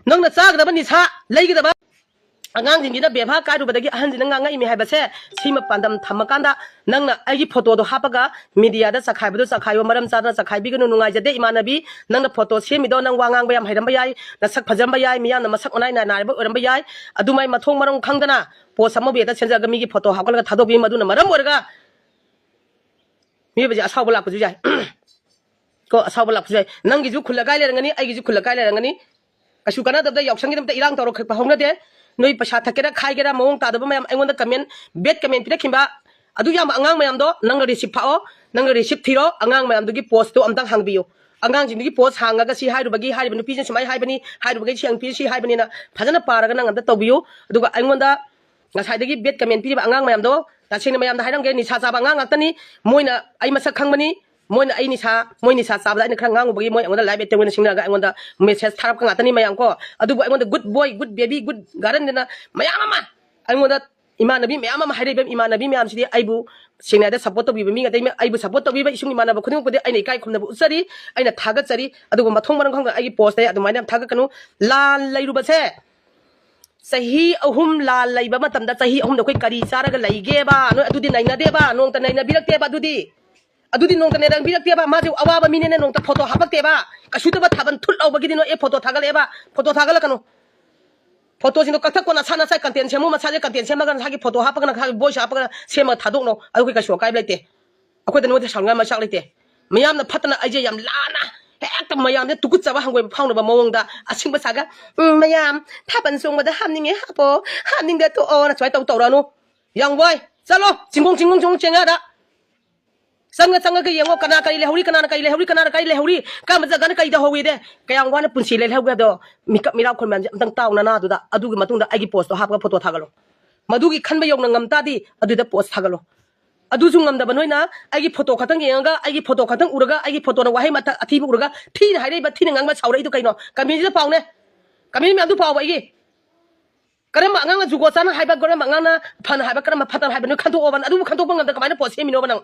ꯅꯪꯅ ꯆꯥꯒꯗꯕ ꯅꯤꯁꯥ ꯂꯩꯒꯗꯕ꯫ ꯑꯉꯥꯡꯁꯤꯡꯁꯤꯅ ꯕꯦꯕꯥꯔ ꯀꯥꯏꯔꯨꯕꯗꯒꯤ ꯑꯍꯟꯁꯤꯅ ꯉꯥꯡꯉꯛꯏꯃꯤ ꯍꯥꯏꯕꯁꯦ, ꯁꯤꯃ ꯄꯥꯟꯗꯝ ꯊꯝꯃꯀꯥꯟꯗ ꯅꯪꯅ ꯑꯩꯒꯤ ꯐꯣꯇꯣꯗꯣ ꯍꯥꯞꯄꯒ ꯃꯤꯗꯤꯌꯥꯗ ꯆꯈꯥꯏꯕꯗꯣ ꯆꯈꯥꯏꯌꯣ, ꯃꯔꯝ ꯆꯥꯗꯅ ꯆꯈꯥꯏꯕꯤꯒꯅꯨ꯫ ꯅꯨꯡꯉꯥꯏꯖꯗꯦ ꯏꯃꯥꯟꯅꯕꯤ, ꯅꯪꯅ ꯐꯣꯇꯣ ꯁꯦꯝꯃꯤꯗꯣ, ꯅꯪ ꯋꯥ ꯉꯥꯡꯕ ꯌꯥꯝ ꯍꯩꯔꯝꯕ ꯌꯥꯏ, ꯅꯁꯛ ꯐꯖꯔꯝꯕ ꯌꯥꯏ, ꯃꯤꯌꯥꯝꯅ ꯃꯁꯛ ꯃꯅꯥꯏ ꯅꯥꯏ ꯅꯥꯏꯔꯕ ꯑꯣꯏꯔꯝꯕ ꯌꯥꯏ, ꯑꯗꯨꯃꯥꯏ ꯃꯊꯣꯡ ꯃꯔꯝ ꯈꯪꯗꯅ ꯄꯣꯁ ꯑꯃꯕꯨ ꯍꯦꯛꯇ ꯁꯦꯝꯖꯔꯒ ꯃꯤꯒꯤ ꯐꯣꯇꯣ ꯍꯥꯞꯀꯠꯂꯒ ꯊꯥꯗꯣꯛꯄꯤ, ꯃꯗꯨꯅ ꯃꯔꯝ ꯑꯣꯏꯔꯒ ꯃꯤꯑꯣꯏꯕꯁꯦ ꯑꯁꯥꯎꯕ ꯂꯥꯛꯄꯁꯨ ꯌꯥꯏ꯫ ꯀꯣ, ꯑꯁꯥꯎꯕ ꯂꯥꯛꯄꯁꯨ ꯌꯥꯏ꯫ ꯅꯪꯒꯤꯁꯨ ꯈꯨꯜ ꯑꯀꯥꯏ ꯂꯩꯔꯝꯒꯅꯤ, ꯑꯩꯒꯤꯁꯨ ꯈꯨꯜ ꯑꯀꯥꯏ ꯂꯩꯔꯝꯒꯅꯤ꯫ ꯀꯩꯁꯨ ꯀꯥꯟꯅꯗꯕꯗ ꯌꯥꯎꯁꯪꯒꯤꯗꯃꯛꯇ ꯏꯔꯥꯡ ꯇꯧꯔꯛꯄ ꯍꯧꯅꯗꯦ꯫ ꯅꯣꯏ ꯄꯩꯁꯥ ꯊꯛꯀꯦꯔꯥ ꯈꯥꯏꯒꯦꯔꯥ, ꯃꯑꯣꯡ ꯇꯥꯗꯕ ꯃꯌꯥꯝ ꯑꯩꯉꯣꯟꯗ ꯀꯃꯦꯟ, ꯕꯦꯠ ꯀꯃꯦꯟ ꯄꯤꯔꯛꯈꯤꯕ ꯑꯗꯨ ꯌꯥꯝꯕ ꯑꯉꯥꯡ ꯃꯌꯥꯝꯗꯣ ꯅꯪꯅ ꯔꯤꯁꯤꯞ ꯐꯥꯛꯑꯣ, ꯅꯪꯅ ꯔꯤꯁꯤꯞ ꯊꯤꯔꯣ, ꯑꯉꯥꯡ ꯃꯌꯥꯝꯗꯨꯒꯤ ꯄꯣꯁꯇꯣ ꯑꯝꯇꯪ ꯍꯥꯡꯕꯤꯌꯨ꯫ ꯑꯉꯥꯡꯁꯤꯡꯗꯨꯒꯤ ꯄꯣꯁ ꯍꯥꯡꯉꯒ ꯁꯤ ꯍꯥꯏꯔꯨꯕꯒꯤ, ꯍꯥꯏꯔꯤꯕ ꯅꯨꯄꯤꯁꯤꯅ ꯁꯨꯃꯥꯏꯅ ꯍꯥꯏꯕꯅꯤ, ꯍꯥꯏꯔꯨꯕꯒꯤ ꯁꯤ ꯅꯨꯄꯤ ꯁꯤ ꯍꯥꯏꯕꯅꯤꯅ ꯐꯖꯅ ꯄꯥꯔꯒ ꯅꯪ ꯑꯝꯇ ꯇꯧꯕꯤꯌꯨ꯫ ꯑꯗꯨꯒ ꯑꯩꯉꯣꯟꯗ ꯉꯁꯥꯏꯗꯒꯤ ꯕꯦꯠ ꯀꯃꯦꯟ ꯄꯤꯔꯤꯕ ꯑꯉꯥꯡ ꯃꯌꯥꯝꯗꯣ, ꯇꯁꯦꯡꯅ ꯃꯌꯥꯝꯗ ꯍꯥꯏꯔꯝꯒꯦ, ꯅꯤꯁꯥ ꯆꯥꯕ ꯑꯉꯥꯡ ꯉꯥꯛꯇꯅꯤ꯫ ꯃꯣꯏꯅ ꯑꯩ ꯃꯁꯛ ꯈꯪꯕꯅꯤ, ꯃꯣꯏꯅ ꯑꯩ ꯅꯤꯁꯥ, ꯃꯣꯏ ꯅꯤꯁꯥ ꯆꯥꯕꯗ ꯑꯩꯅ ꯈꯔ ꯉꯥꯡꯉꯨꯕꯒꯤ ꯃꯣꯏ ꯑꯩꯉꯣꯟꯗ ꯂꯥꯏꯚ ꯑꯦꯇꯦꯛ ꯑꯣꯏꯅ ꯁꯤꯡꯅꯔꯒ ꯑꯩꯉꯣꯟꯗ ꯃꯦꯁꯦꯖ ꯊꯥꯔꯛꯄ ꯉꯥꯛꯇꯅꯤ ꯃꯌꯥꯝ ꯀꯣ꯫ ꯑꯗꯨꯕꯨ ꯑꯩꯉꯣꯟꯗ good boy, good baby, good girl ꯍꯥꯏꯅ ꯃꯌꯥꯝ ꯑꯃ ꯑꯩꯉꯣꯟꯗ ꯏꯃꯥꯟꯅꯕꯤ ꯃꯌꯥꯝ ꯑꯃ ꯍꯥꯏꯔꯛꯏꯕ ꯏꯃꯥꯟꯅꯕꯤ ꯃꯌꯥꯝꯁꯤꯗꯤ ꯑꯩꯕꯨ ꯁꯦꯡꯅ ꯍꯥꯏꯔꯗꯤ ꯁꯞꯄꯣꯔꯠ ꯇꯧꯕꯤꯕ ꯃꯤ ꯉꯥꯛꯇ, ꯑꯩꯕꯨ ꯁꯞꯄꯣꯔꯠ ꯇꯧꯕꯤꯕ ꯏꯁꯨꯡ ꯏꯃꯥꯟꯅꯕ ꯈꯨꯗꯤꯡꯃꯛꯄꯨꯗꯤ ꯑꯩꯅ ꯏꯀꯥꯏ ꯈꯨꯝꯅꯕ ꯎꯠꯆꯔꯤ, ꯑꯩꯅ ꯊꯥꯒꯠꯆꯔꯤ꯫ ꯑꯗꯨꯒ ꯃꯊꯣꯡ ꯃꯔꯝ ꯈꯪꯗꯅ ꯑꯩꯒꯤ ꯄꯣꯁꯇ ꯑꯗꯨꯃꯥꯏꯅ ꯌꯥꯝ ꯊꯥꯒꯠꯀꯅꯨ꯫ ꯂꯥꯟ ꯂꯩꯔꯨꯕꯁꯦ ꯆꯍꯤ ꯑꯍꯨꯝ ꯂꯥꯟ ꯂꯩꯕ ꯃꯇꯝꯗ ꯆꯍꯤ ꯑꯍꯨꯝꯗ ꯑꯩꯈꯣꯏ ꯀꯔꯤ ꯆꯥꯔꯒ ꯂꯩꯒꯦꯕ? ꯅꯣꯏ ꯑꯗꯨꯗꯤ ꯅꯩꯅꯗꯦꯕ, ꯅꯣꯡꯇ ꯅꯩꯅꯕꯤꯔꯛꯇꯦꯕ꯫ ꯑꯗꯨꯗꯤ, ꯑꯗꯨꯗꯤ ꯅꯣꯡꯇ ꯅꯩꯅꯕꯤꯔꯛꯇꯦꯕ꯫ ꯃꯥꯁꯦ ꯑꯋꯥꯕ ꯃꯤꯅꯦꯅ ꯅꯣꯡꯇ ꯐꯣꯇꯣ ꯍꯥꯞꯄꯛꯇꯦꯕ꯫ ꯀꯩꯁꯨꯗꯕ ꯊꯥꯕꯜ ꯊꯨꯠ ꯂꯥꯎꯕꯒꯤꯗꯤ ꯅꯣꯏ ꯑꯦ ꯐꯣꯇꯣ ꯊꯥꯒꯠꯂꯛꯑꯦꯕ꯫ ꯐꯣꯇꯣ ꯊꯥꯒꯠꯂꯛꯀꯅꯨ꯫ ꯐꯣꯇꯣꯁꯤꯡꯗꯣ ꯀꯛꯊꯠꯀꯣ, ꯅꯁꯥ ꯅꯁꯥ ꯀꯟꯇꯦꯟ ꯁꯦꯝꯃꯨ, ꯃꯁꯥꯁꯦ ꯀꯟꯇꯦꯟ ꯁꯦꯝꯃꯒ ꯅꯁꯥꯒꯤ ꯐꯣꯇꯣ ꯍꯥꯞꯄꯒ ꯅꯁꯥꯒꯤ ꯚꯣꯏꯁ ꯍꯥꯞꯄꯒ ꯁꯦꯝꯃꯒ ꯊꯥꯗꯣꯛꯅꯧ꯫ ꯑꯗꯨꯒꯤ ꯀꯩꯁꯨ ꯑꯀꯥꯏꯕ ꯂꯩꯇꯦ꯫ ꯑꯩꯈꯣꯏꯗ ꯅꯣꯏꯗ ꯁꯥꯎꯅꯤꯡꯉꯥꯏ ꯃꯆꯥꯛ ꯂꯩꯇꯦ꯫ ꯃꯌꯥꯝꯅ ꯐꯠꯇꯅ ꯑꯩꯁꯦ ꯌꯥꯝ ꯂꯥꯟꯅ ꯍꯦꯛꯇ ꯃꯌꯥꯝꯗ ꯇꯨꯀꯨꯠꯆꯕ ꯍꯪꯒꯣꯏꯕ ꯐꯥꯎꯅꯕ ꯃꯑꯣꯡꯗ ꯑꯁꯤꯡꯕ ꯁꯥꯒ, "ꯎꯝ, ꯃꯌꯥꯝ, ꯊꯥꯕꯜ ꯆꯣꯡꯕꯗ ꯍꯥꯞꯅꯤꯡꯉꯦ ꯍꯥꯞꯄꯣ, ꯍꯥꯞꯅꯤꯡꯗ ꯇꯣꯛꯑꯣꯅ" ꯁꯨꯃꯥꯏꯅ ꯇꯧ ꯇꯧꯔꯛꯑꯅꯨ꯫ ꯌꯥꯝ ꯋꯥꯏ꯫ ꯆꯠꯂꯣ, ꯆꯤꯡꯒꯣꯡ, ꯆꯤꯡꯒꯣꯡ, ꯆꯤꯡꯒꯣꯡ ꯆꯦꯡꯉꯥꯗ꯫ ꯆꯪꯉ ꯆꯪꯉꯒ ꯌꯦꯡꯉꯣ, ꯀꯅꯥ ꯀꯔꯤ ꯂꯩꯍꯧꯔꯤ, ꯀꯅꯥꯅ ꯀꯔꯤ ꯂꯩꯍꯧꯔꯤ, ꯀꯅꯥꯅ ꯀꯔꯤ ꯂꯩꯍꯧꯔꯤ, ꯀꯔꯝꯕ ꯖꯒꯥꯅ ꯀꯔꯤ ꯇꯧꯍꯧꯋꯤꯗꯦ꯫ ꯀꯌꯥꯝ ꯋꯥꯅ ꯄꯨꯟꯁꯤ ꯂꯦꯜꯍꯧꯒꯦ ꯍꯥꯏꯕꯗꯣ ꯃꯤꯀꯞ ꯃꯤꯔꯥꯎ ꯈꯣꯏ ꯃꯌꯥꯝꯁꯦ ꯑꯝꯇꯪ ꯇꯥꯎ ꯅꯅꯥꯗꯨꯗ꯫ ꯑꯗꯨꯒꯤ ꯃꯇꯨꯡꯗ ꯑꯩꯒꯤ ꯄꯣꯁꯇꯣ ꯍꯥꯞꯄꯒ ꯐꯣꯇꯣ ꯊꯥꯒꯠꯂꯣ꯫ ꯃꯗꯨꯒꯤ ꯈꯟꯕ ꯌꯧꯅ ꯉꯝ ꯇꯥꯔꯗꯤ ꯑꯗꯨꯗ ꯄꯣꯁ ꯊꯥꯒꯠꯂꯣ꯫ ꯑꯗꯨꯁꯨ ꯉꯝꯗꯕ ꯅꯣꯏꯅ ꯑꯩꯒꯤ ꯐꯣꯇꯣ ꯈꯛꯇꯪ ꯌꯦꯡꯉꯒ, ꯑꯩꯒꯤ ꯐꯣꯇꯣ ꯈꯛꯇꯪ ꯎꯔꯒ, ꯑꯩꯒꯤ ꯐꯣꯇꯣꯅ ꯋꯥꯍꯩ ꯃꯊꯛ ꯑꯊꯤꯕ ꯎꯔꯒ ꯊꯤꯅ ꯍꯥꯏꯔꯛꯏꯕ, ꯊꯤꯅ ꯉꯥꯡꯕ, ꯁꯥꯎꯔꯛꯏꯗꯣ ꯀꯩꯅꯣ? ꯀꯃꯦꯟꯁꯤꯗ ꯄꯥꯎꯅꯦ꯫ ꯀꯃꯦꯟ ꯃꯌꯥꯝꯗꯨ ꯄꯥꯎꯕ ꯑꯩꯒꯤ꯫ ꯀꯔꯝꯕ ꯑꯉꯥꯡꯅ ꯖꯨꯒꯣꯠ ꯆꯥꯅ ꯍꯥꯏꯕ, ꯀꯔꯝꯕ ꯑꯉꯥꯡꯅ ꯐꯅ ꯍꯥꯏꯕ, ꯀꯔꯝꯕ ꯐꯠꯇꯅ ꯍꯥꯏꯕ ꯅꯣꯏ ꯈꯟꯗꯣꯛꯑꯣꯕ꯫ ꯑꯗꯨꯕꯨ ꯈꯟꯗꯣꯛꯄ ꯉꯝꯗꯅ ꯀꯃꯥꯏꯅ ꯄꯣꯠ ꯁꯦꯝꯃꯤꯅꯣꯕ ꯅꯪ?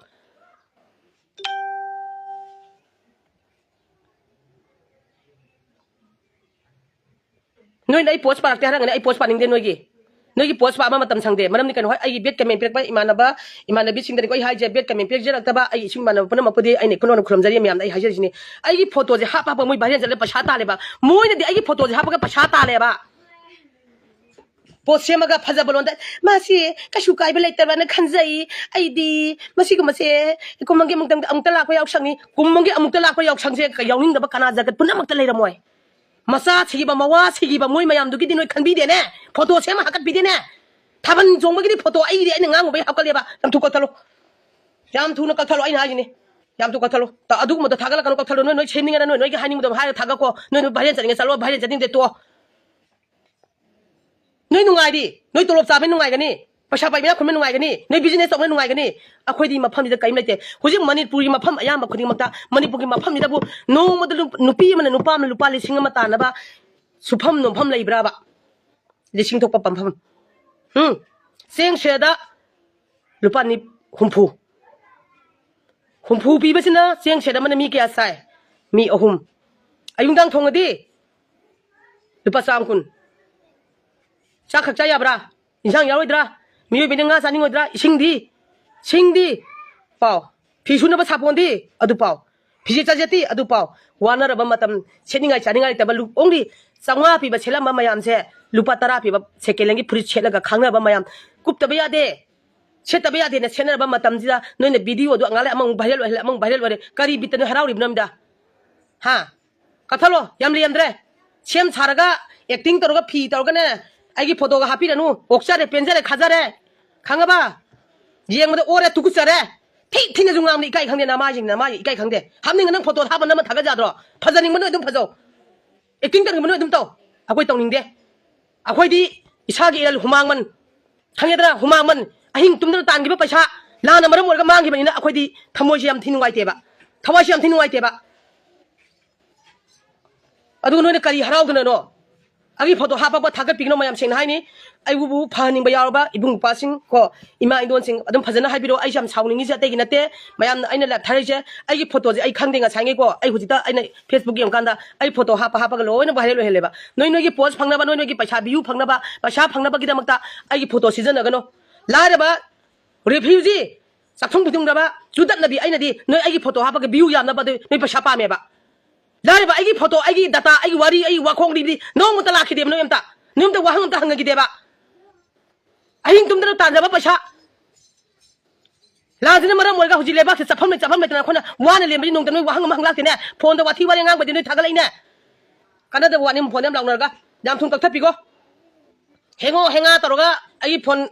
ꯅꯣꯏꯅ ꯑꯩ ꯄꯣꯁ ꯄꯥꯔꯛꯇꯦ ꯍꯥꯏꯔꯝꯒꯅꯤ, ꯑꯩ ꯄꯣꯁ ꯄꯥꯅꯤꯡꯗꯦ ꯅꯣꯏꯒꯤ꯫ ꯅꯣꯏꯒꯤ ꯄꯣꯁ ꯄꯥꯕ ꯃꯇꯝ ꯁꯪꯗꯦ꯫ ꯃꯔꯝꯗꯤ ꯀꯩꯅꯣ? ꯍꯣꯏ, ꯑꯩꯒꯤ ꯕꯦꯠ ꯀꯃꯦꯟ ꯄꯤꯔꯛꯄ ꯏꯃꯥꯟꯅꯕ, ꯏꯃꯥꯟꯅꯕꯤꯁꯤꯡꯗꯅꯤꯀꯣ ꯑꯩ ꯍꯥꯏꯁꯦ, ꯕꯦꯠ ꯀꯃꯦꯟ ꯄꯤꯔꯛꯆꯔꯛꯇꯕ ꯑꯩꯒꯤ ꯏꯁꯨꯡ ꯏꯃꯥꯟꯅꯕ ꯄꯨꯝꯅꯃꯛꯄꯨꯗꯤ ꯑꯩꯅ ꯏꯈꯣꯟ ꯍꯧꯅ ꯈꯨꯔꯨꯝꯖꯔꯤ꯫ ꯃꯌꯥꯝꯗ ꯑꯩ ꯍꯥꯏꯖꯔꯤꯁꯤꯅꯤ, ꯑꯩꯒꯤ ꯐꯣꯇꯣꯁꯦ ꯍꯥꯞ ꯍꯥꯞꯄ ꯃꯣꯏ ꯚꯥꯏꯔꯦꯜ ꯆꯠꯂꯦ, ꯄꯩꯁꯥ ꯇꯥꯜꯂꯦꯕ꯫ ꯃꯣꯏꯅꯗꯤ ꯑꯩꯒꯤ ꯐꯣꯇꯣꯁꯦ ꯍꯥꯞꯄꯒ ꯄꯩꯁꯥ ꯇꯥꯜꯂꯦꯕ꯫ ꯄꯣꯠ ꯁꯦꯝꯃꯒ ꯐꯖꯕ ꯂꯣꯟꯗ, "ꯃꯥꯁꯤ ꯀꯩꯁꯨ ꯀꯥꯏꯕ ꯂꯩꯇꯕꯅ ꯈꯟꯖꯩ, ꯑꯩꯗꯤ ꯃꯁꯤꯒꯨꯝꯕꯁꯦ ꯀꯨꯝꯃꯪꯒꯤ ꯑꯃꯨꯛꯇꯪ, ꯑꯃꯨꯛꯇ ꯂꯥꯛꯄ ꯌꯥꯎꯁꯪꯅꯤ", ꯀꯨꯝꯃꯪꯒꯤ ꯑꯃꯨꯛꯇ ꯂꯥꯛꯄ ꯌꯥꯎꯁꯪꯁꯦ ꯌꯥꯎꯅꯤꯡꯗꯕ ꯀꯅꯥ ꯖꯒꯠ ꯄꯨꯝꯅꯃꯛꯇ ꯂꯩꯔꯝꯃꯣꯏ꯫ ꯃꯆꯥ ꯁꯤꯈꯤꯕ, ꯃꯋꯥ ꯁꯤꯈꯤꯕ ꯃꯣꯏ ꯃꯌꯥꯝꯗꯨꯒꯤꯗꯤ ꯅꯣꯏ ꯈꯟꯕꯤꯗꯦꯅꯦ, ꯐꯣꯇꯣ ꯁꯦꯝꯃ ꯍꯥꯀꯠꯄꯤꯗꯦꯅꯦ꯫ ꯊꯥꯕꯜ ꯆꯣꯡꯕꯒꯤꯗꯤ ꯐꯣꯇꯣ ꯑꯩꯒꯤꯗꯤ ꯑꯩꯅ ꯉꯥꯡꯉꯨꯕꯩ ꯍꯥꯞꯀꯠꯂꯦꯕ꯫ ꯌꯥꯝ ꯊꯨ ꯀꯛꯊꯠꯂꯣ, ꯌꯥꯝ ꯊꯨꯅ ꯀꯛꯊꯠꯂꯣ, ꯑꯩꯅ ꯍꯥꯏꯁꯤꯅꯤ꯫ ꯌꯥꯝ ꯊꯨ ꯀꯛꯊꯠꯂꯣ꯫ ꯇ-, ꯑꯗꯨꯒꯨꯝꯕꯗꯣ ꯊꯥꯒꯠꯂꯛꯀꯅꯨ, ꯀꯛꯊꯠꯂꯣ꯫ ꯅꯣꯏ, ꯅꯣꯏ ꯁꯦꯝꯅꯤꯡꯉꯅ ꯅꯣꯏ, ꯅꯣꯏꯒꯤ ꯍꯥꯏꯅꯤꯡꯕꯗꯣ ꯍꯥꯏꯔ ꯊꯥꯒꯠꯀꯣ꯫ ꯅꯣꯏ, ꯅꯣꯏ ꯚꯥꯏꯔꯦꯜ ꯆꯠꯅꯤꯡꯉꯦ ꯆꯠꯂꯣ, ꯚꯥꯏꯔꯦꯜ ꯆꯠꯅꯤꯡꯗꯦ ꯇꯣꯛꯑꯣ꯫ ꯅꯣꯏ ꯅꯨꯡꯉꯥꯏꯔꯤ, ꯅꯣꯏ ꯇꯣꯂꯣꯞ ꯆꯥꯕ ꯅꯨꯡꯉꯥꯏꯒꯅꯤ, ꯄꯩꯁꯥ ꯄꯥꯏꯕ ꯏꯅꯥꯛ ꯈꯨꯟꯕ ꯅꯨꯡꯉꯥꯏꯒꯅꯤ, ꯅꯣꯏ ꯕꯤꯖꯤꯅꯦꯁ ꯇꯧꯕ ꯅꯨꯡꯉꯥꯏꯒꯅꯤ꯫ ꯑꯩꯈꯣꯏꯗꯤ ꯃꯐꯝꯁꯤꯗ ꯀꯔꯤꯝ ꯂꯩꯇꯦ꯫ ꯍꯧꯖꯤꯛ ꯃꯅꯤꯄꯨꯔꯒꯤ ꯃꯐꯝ ꯑꯌꯥꯝꯕ ꯈꯨꯗꯤꯡꯃꯛꯇ, ꯃꯅꯤꯄꯨꯔꯒꯤ ꯃꯐꯝꯁꯤꯗꯕꯨ ꯅꯣꯡꯃꯗ ꯂꯨ-, ꯅꯨꯄꯤ ꯑꯃꯅ ꯅꯨꯄꯥ ꯑꯃꯅ ꯂꯨꯄꯥ ꯂꯤꯁꯤꯡ ꯑꯃ ꯇꯥꯟꯅꯕ ꯁꯨꯐꯝ ꯅꯣꯝꯐꯝ ꯂꯩꯕ꯭ꯔꯥꯕ? ꯂꯤꯁꯤꯡ ꯊꯣꯛꯄ ꯄꯟꯐꯝ꯫ ꯎꯝ? ꯆꯦꯡ ꯁꯦꯔꯗ ꯂꯨꯄꯥ ꯅꯤ-, ꯍꯨꯝꯐꯨ꯫ ꯍꯨꯝꯐꯨ ꯄꯤꯕꯁꯤꯅ ꯆꯦꯡ ꯁꯦꯔ ꯑꯃꯅ ꯃꯤ ꯀꯌꯥ ꯆꯥꯏ? ꯃꯤ ꯑꯍꯨꯝ꯫ ꯑꯌꯨꯛ ꯅꯨꯡꯗꯥꯡ ꯊꯣꯡꯉꯗꯤ ꯂꯨꯄꯥ ꯆꯥꯝ ꯀꯨꯟ꯫ ꯆꯥꯛ ꯈꯛ ꯆꯥ ꯌꯥꯕ꯭ꯔꯥ? ꯏꯟꯁꯥꯡ ꯌꯥꯎꯔꯣꯏꯗ꯭ꯔꯥ? ꯃꯤꯑꯣꯏꯕꯅ ꯉꯥ ꯆꯥꯅꯤꯡꯉꯣꯏꯗ꯭ꯔꯥ? ꯏꯁꯤꯡꯗꯤ? ꯁꯤꯡꯗꯤ? ꯄꯥꯎ꯫ ꯐꯤ ꯁꯨꯅꯕ ꯁꯥꯄꯣꯟꯗꯤ? ꯑꯗꯨ ꯄꯥꯎ꯫ ꯐꯤꯖꯦꯠ ꯆꯥꯖꯦꯠꯇꯤ? ꯑꯗꯨ ꯄꯥꯎ꯫ ꯋꯥꯅꯔꯕ ꯃꯇꯝ, ꯁꯦꯠꯅꯤꯡꯉꯥꯏ ꯆꯥꯅꯤꯡꯉꯥꯏ ꯂꯩꯇꯕ ꯂꯨ-, only ꯆꯥꯝꯃꯉꯥ ꯄꯤꯕ ꯁꯦꯠꯂꯝꯕ ꯃꯌꯥꯝꯁꯦ ꯂꯨꯄꯥ ꯇꯔꯥ ꯄꯤꯕ second hand ꯒꯤ ꯐꯨꯔꯤꯠ ꯁꯦꯠꯂꯒ ꯈꯥꯡꯅꯕ ꯃꯌꯥꯝ꯫ ꯀꯨꯞꯇꯕ ꯌꯥꯗꯦ, ꯁꯦꯠꯇꯕ ꯌꯥꯗꯦꯅ ꯁꯦꯠꯅꯔꯕ ꯃꯇꯝꯁꯤꯗ ꯅꯣꯏꯅ video ꯗꯣ ꯉꯥꯛ ꯂꯩ ꯑꯃꯃꯨꯛ viral ꯑꯣꯏꯍꯜꯂꯦ, ꯑꯃꯃꯨꯛ viral ꯑꯣꯏꯔꯦ꯫ ꯀꯔꯤ ꯕꯤꯠꯇ ꯅꯣꯏ ꯍꯔꯥꯎꯔꯤꯕꯅꯣ ꯑꯝꯗ? ꯍꯥ? ꯀꯛꯊꯠꯂꯣ, ꯌꯥꯝ ꯂꯦꯝꯗ꯭ꯔꯦ꯫ ꯁꯦꯝ ꯁꯥꯔꯒ, ꯑꯦꯛꯇꯤꯡ ꯇꯧꯔꯒ, ꯐꯤ ꯇꯧꯔꯒꯅꯦ, ꯑꯩꯒꯤ ꯐꯣꯇꯣꯒ ꯍꯥꯞꯄꯤꯔꯅꯨ꯫ ꯑꯣꯛꯆꯔꯦ, ꯄꯦꯟꯖꯔꯦ, ꯈꯥꯖꯔꯦ꯫ ꯈꯪꯉꯕ? ꯌꯦꯡꯕꯗ ꯑꯣꯔꯦ, ꯇꯨꯀꯨꯠꯆꯔꯦ꯫ ꯊꯤ ꯊꯤꯅꯁꯨ ꯉꯥꯡꯕꯅꯤ, ꯏꯀꯥꯏ ꯈꯪꯗꯦ, ꯅꯃꯥꯏꯁꯤꯡ, ꯅꯃꯥꯏ ꯏꯀꯥꯏ ꯈꯪꯗꯦ꯫ ꯍꯥꯞꯅꯤꯡꯉ ꯅꯪ ꯐꯣꯇꯣ ꯍꯥꯞꯄ ꯅꯝꯃ ꯊꯥꯒꯠ ꯌꯥꯗ꯭ꯔꯣ? ꯐꯖꯅꯤꯡꯕ ꯅꯣꯏ ꯑꯗꯨꯝ ꯐꯖꯧ꯫ ꯑꯦꯛꯇꯤꯡ ꯇꯧꯅꯤꯡꯕ ꯅꯣꯏ ꯑꯗꯨꯝ ꯇꯧ꯫ ꯑꯩꯈꯣꯏ ꯇꯧꯅꯤꯡꯗꯦ꯫ ꯑꯩꯈꯣꯏꯗꯤ ꯏꯁꯥꯒꯤ ꯏꯔꯜ ꯍꯨꯃꯥꯡꯃꯟ, ꯈꯪꯉꯦꯗꯅ, ꯍꯨꯃꯥꯡꯃꯟ, ꯑꯍꯤꯡ ꯇꯨꯝꯗꯅ ꯇꯥꯟꯈꯤꯕ ꯄꯩꯁꯥ, ꯂꯥꯟꯅ ꯃꯔꯝ ꯑꯣꯏꯔꯒ ꯃꯥꯡꯈꯤꯕꯅꯤꯅ ꯑꯩꯈꯣꯏꯗꯤ ꯊꯃꯣꯏꯁꯦ ꯌꯥꯝ ꯊꯤ ꯅꯨꯡꯉꯥꯏꯇꯦꯕ, ꯊꯋꯥꯏꯁꯦ ꯌꯥꯝ ꯊꯤ ꯅꯨꯡꯉꯥꯏꯇꯦꯕ꯫ ꯑꯗꯨꯒ ꯅꯣꯏꯅ ꯀꯔꯤ ꯍꯔꯥꯎꯗꯅꯅꯣ? ꯑꯩꯒꯤ ꯐꯣꯇꯣ ꯍꯥꯞꯄꯛꯄ ꯊꯥꯒꯠꯄꯤꯒꯅꯣ, ꯃꯌꯥꯝ ꯁꯦꯡꯅ ꯍꯥꯏꯅꯤ꯫ ꯑꯩꯕꯨ ꯐꯍꯟꯅꯤꯡꯕ ꯌꯥꯎꯔꯕ ꯏꯕꯨꯡ ꯏꯄ꯭ꯋꯥꯁꯤꯡ ꯀꯣ, ꯏꯃꯥ ꯏꯟꯗꯣꯟꯁꯤꯡ ꯑꯗꯨꯝ ꯐꯖꯅ ꯍꯥꯏꯕꯤꯔꯛꯑꯣ꯫ ꯑꯩꯁꯦ ꯌꯥꯝ ꯁꯥꯎꯅꯤꯡꯉꯤꯁꯦ ꯑꯇꯩꯒꯤ ꯅꯠꯇꯦ꯫ ꯃꯌꯥꯝꯅ ꯑꯩꯅ ꯂꯥꯏꯞ ꯊꯥꯔꯛꯏꯁꯦ, ꯑꯩꯒꯤ ꯐꯣꯇꯣꯁꯦ ꯑꯩ ꯈꯪꯗꯦ꯫ ꯉꯁꯥꯏꯉꯩꯀꯣ, ꯑꯩ ꯍꯧꯖꯤꯛꯇ ꯑꯩꯅ Facebook ꯌꯦꯡꯉꯀꯥꯟꯗ ꯑꯩ ꯐꯣꯇꯣ ꯍꯥꯞꯄ ꯍꯥꯞꯄꯒ ꯂꯣꯏꯅ ꯚꯥꯏꯔꯦꯜ ꯑꯣꯏꯍꯜꯂꯦꯕ꯫ ꯅꯣꯏ ꯅꯣꯏꯒꯤ ꯄꯣꯁ ꯐꯪꯅꯕ, ꯅꯣꯏ ꯅꯣꯏꯒꯤ ꯄꯩꯁꯥ ꯚ꯭ꯌꯨ ꯐꯪꯅꯕ, ꯄꯩꯁꯥ ꯐꯪꯅꯕꯒꯤꯗꯃꯛꯇ ꯑꯩꯒꯤ ꯐꯣꯇꯣ ꯁꯤꯖꯤꯟꯅꯒꯅꯨ꯫ ꯂꯥꯏꯔꯕ, ꯔꯤꯐ꯭ꯌꯨꯖꯤ, ꯆꯥꯛꯊꯨꯡ ꯐꯤꯊꯨꯡꯗ꯭ꯔꯕ, ꯆꯨꯗꯠꯅꯕꯤ, ꯑꯩꯅꯗꯤ ꯅꯣꯏ ꯑꯩꯒꯤ ꯐꯣꯇꯣ ꯍꯥꯞꯄꯒ ꯚ꯭ꯌꯨ ꯌꯥꯝꯅꯕ ꯑꯗꯨ ꯅꯣꯏ ꯄꯩꯁꯥ ꯄꯥꯝꯃꯦꯕ꯫ ꯂꯥꯏꯔꯕ, ꯑꯩꯒꯤ ꯐꯣꯇꯣ, ꯑꯩꯒꯤ ꯗꯇꯥ, ꯑꯩꯒꯤ ꯋꯥꯔꯤ, ꯑꯩꯒꯤ ꯋꯥꯈꯣꯡꯗꯤ ꯅꯣꯡꯃꯇ ꯂꯥꯛꯈꯤꯗꯦꯕ ꯅꯣꯏ ꯑꯝꯇ꯫ ꯅꯣꯏ ꯑꯝꯇ ꯋꯥꯍꯪ ꯑꯝꯇ ꯍꯪꯅꯈꯤꯗꯦꯕ꯫ ꯑꯍꯤꯡ ꯇꯨꯝꯗꯅ ꯇꯥꯟꯖꯕ ꯄꯩꯁꯥ꯫ ꯂꯥꯟꯁꯤꯅ ꯃꯔꯝ ꯑꯣꯏꯔꯒ ꯍꯧꯖꯤꯛ ꯂꯩꯕꯥꯛꯁꯦ ꯆꯠꯐꯝ ꯂꯩ, ꯆꯠꯐꯝ ꯂꯩꯇꯅ ꯑꯩꯈꯣꯏꯅ ꯋꯥꯅ ꯂꯦꯟꯕꯁꯤ ꯅꯣꯡꯃꯇ ꯅꯣꯏ ꯋꯥꯍꯪ ꯑꯃ ꯍꯪ ꯂꯥꯛꯇꯦꯅꯦ꯫ ꯐꯣꯟꯗ ꯋꯥꯊꯤ ꯋꯥꯔꯦꯡ ꯉꯥꯡꯕꯗꯤ ꯅꯣꯏ ꯊꯥꯒꯠꯂꯛꯏꯅꯦ꯫ ꯀꯥꯟꯅꯗꯕ ꯋꯥꯅꯤ, ꯐꯣꯟꯗ ꯌꯥꯝ ꯂꯥꯎꯅꯔꯒ꯫ ꯌꯥꯝ ꯊꯨꯅ ꯀꯛꯊꯠꯄꯤꯀꯣ꯫ ꯍꯦꯡꯉꯣ ꯍꯦꯡꯉꯥ ꯇꯧꯔꯒ ꯑꯩꯒꯤ ꯐꯣꯟ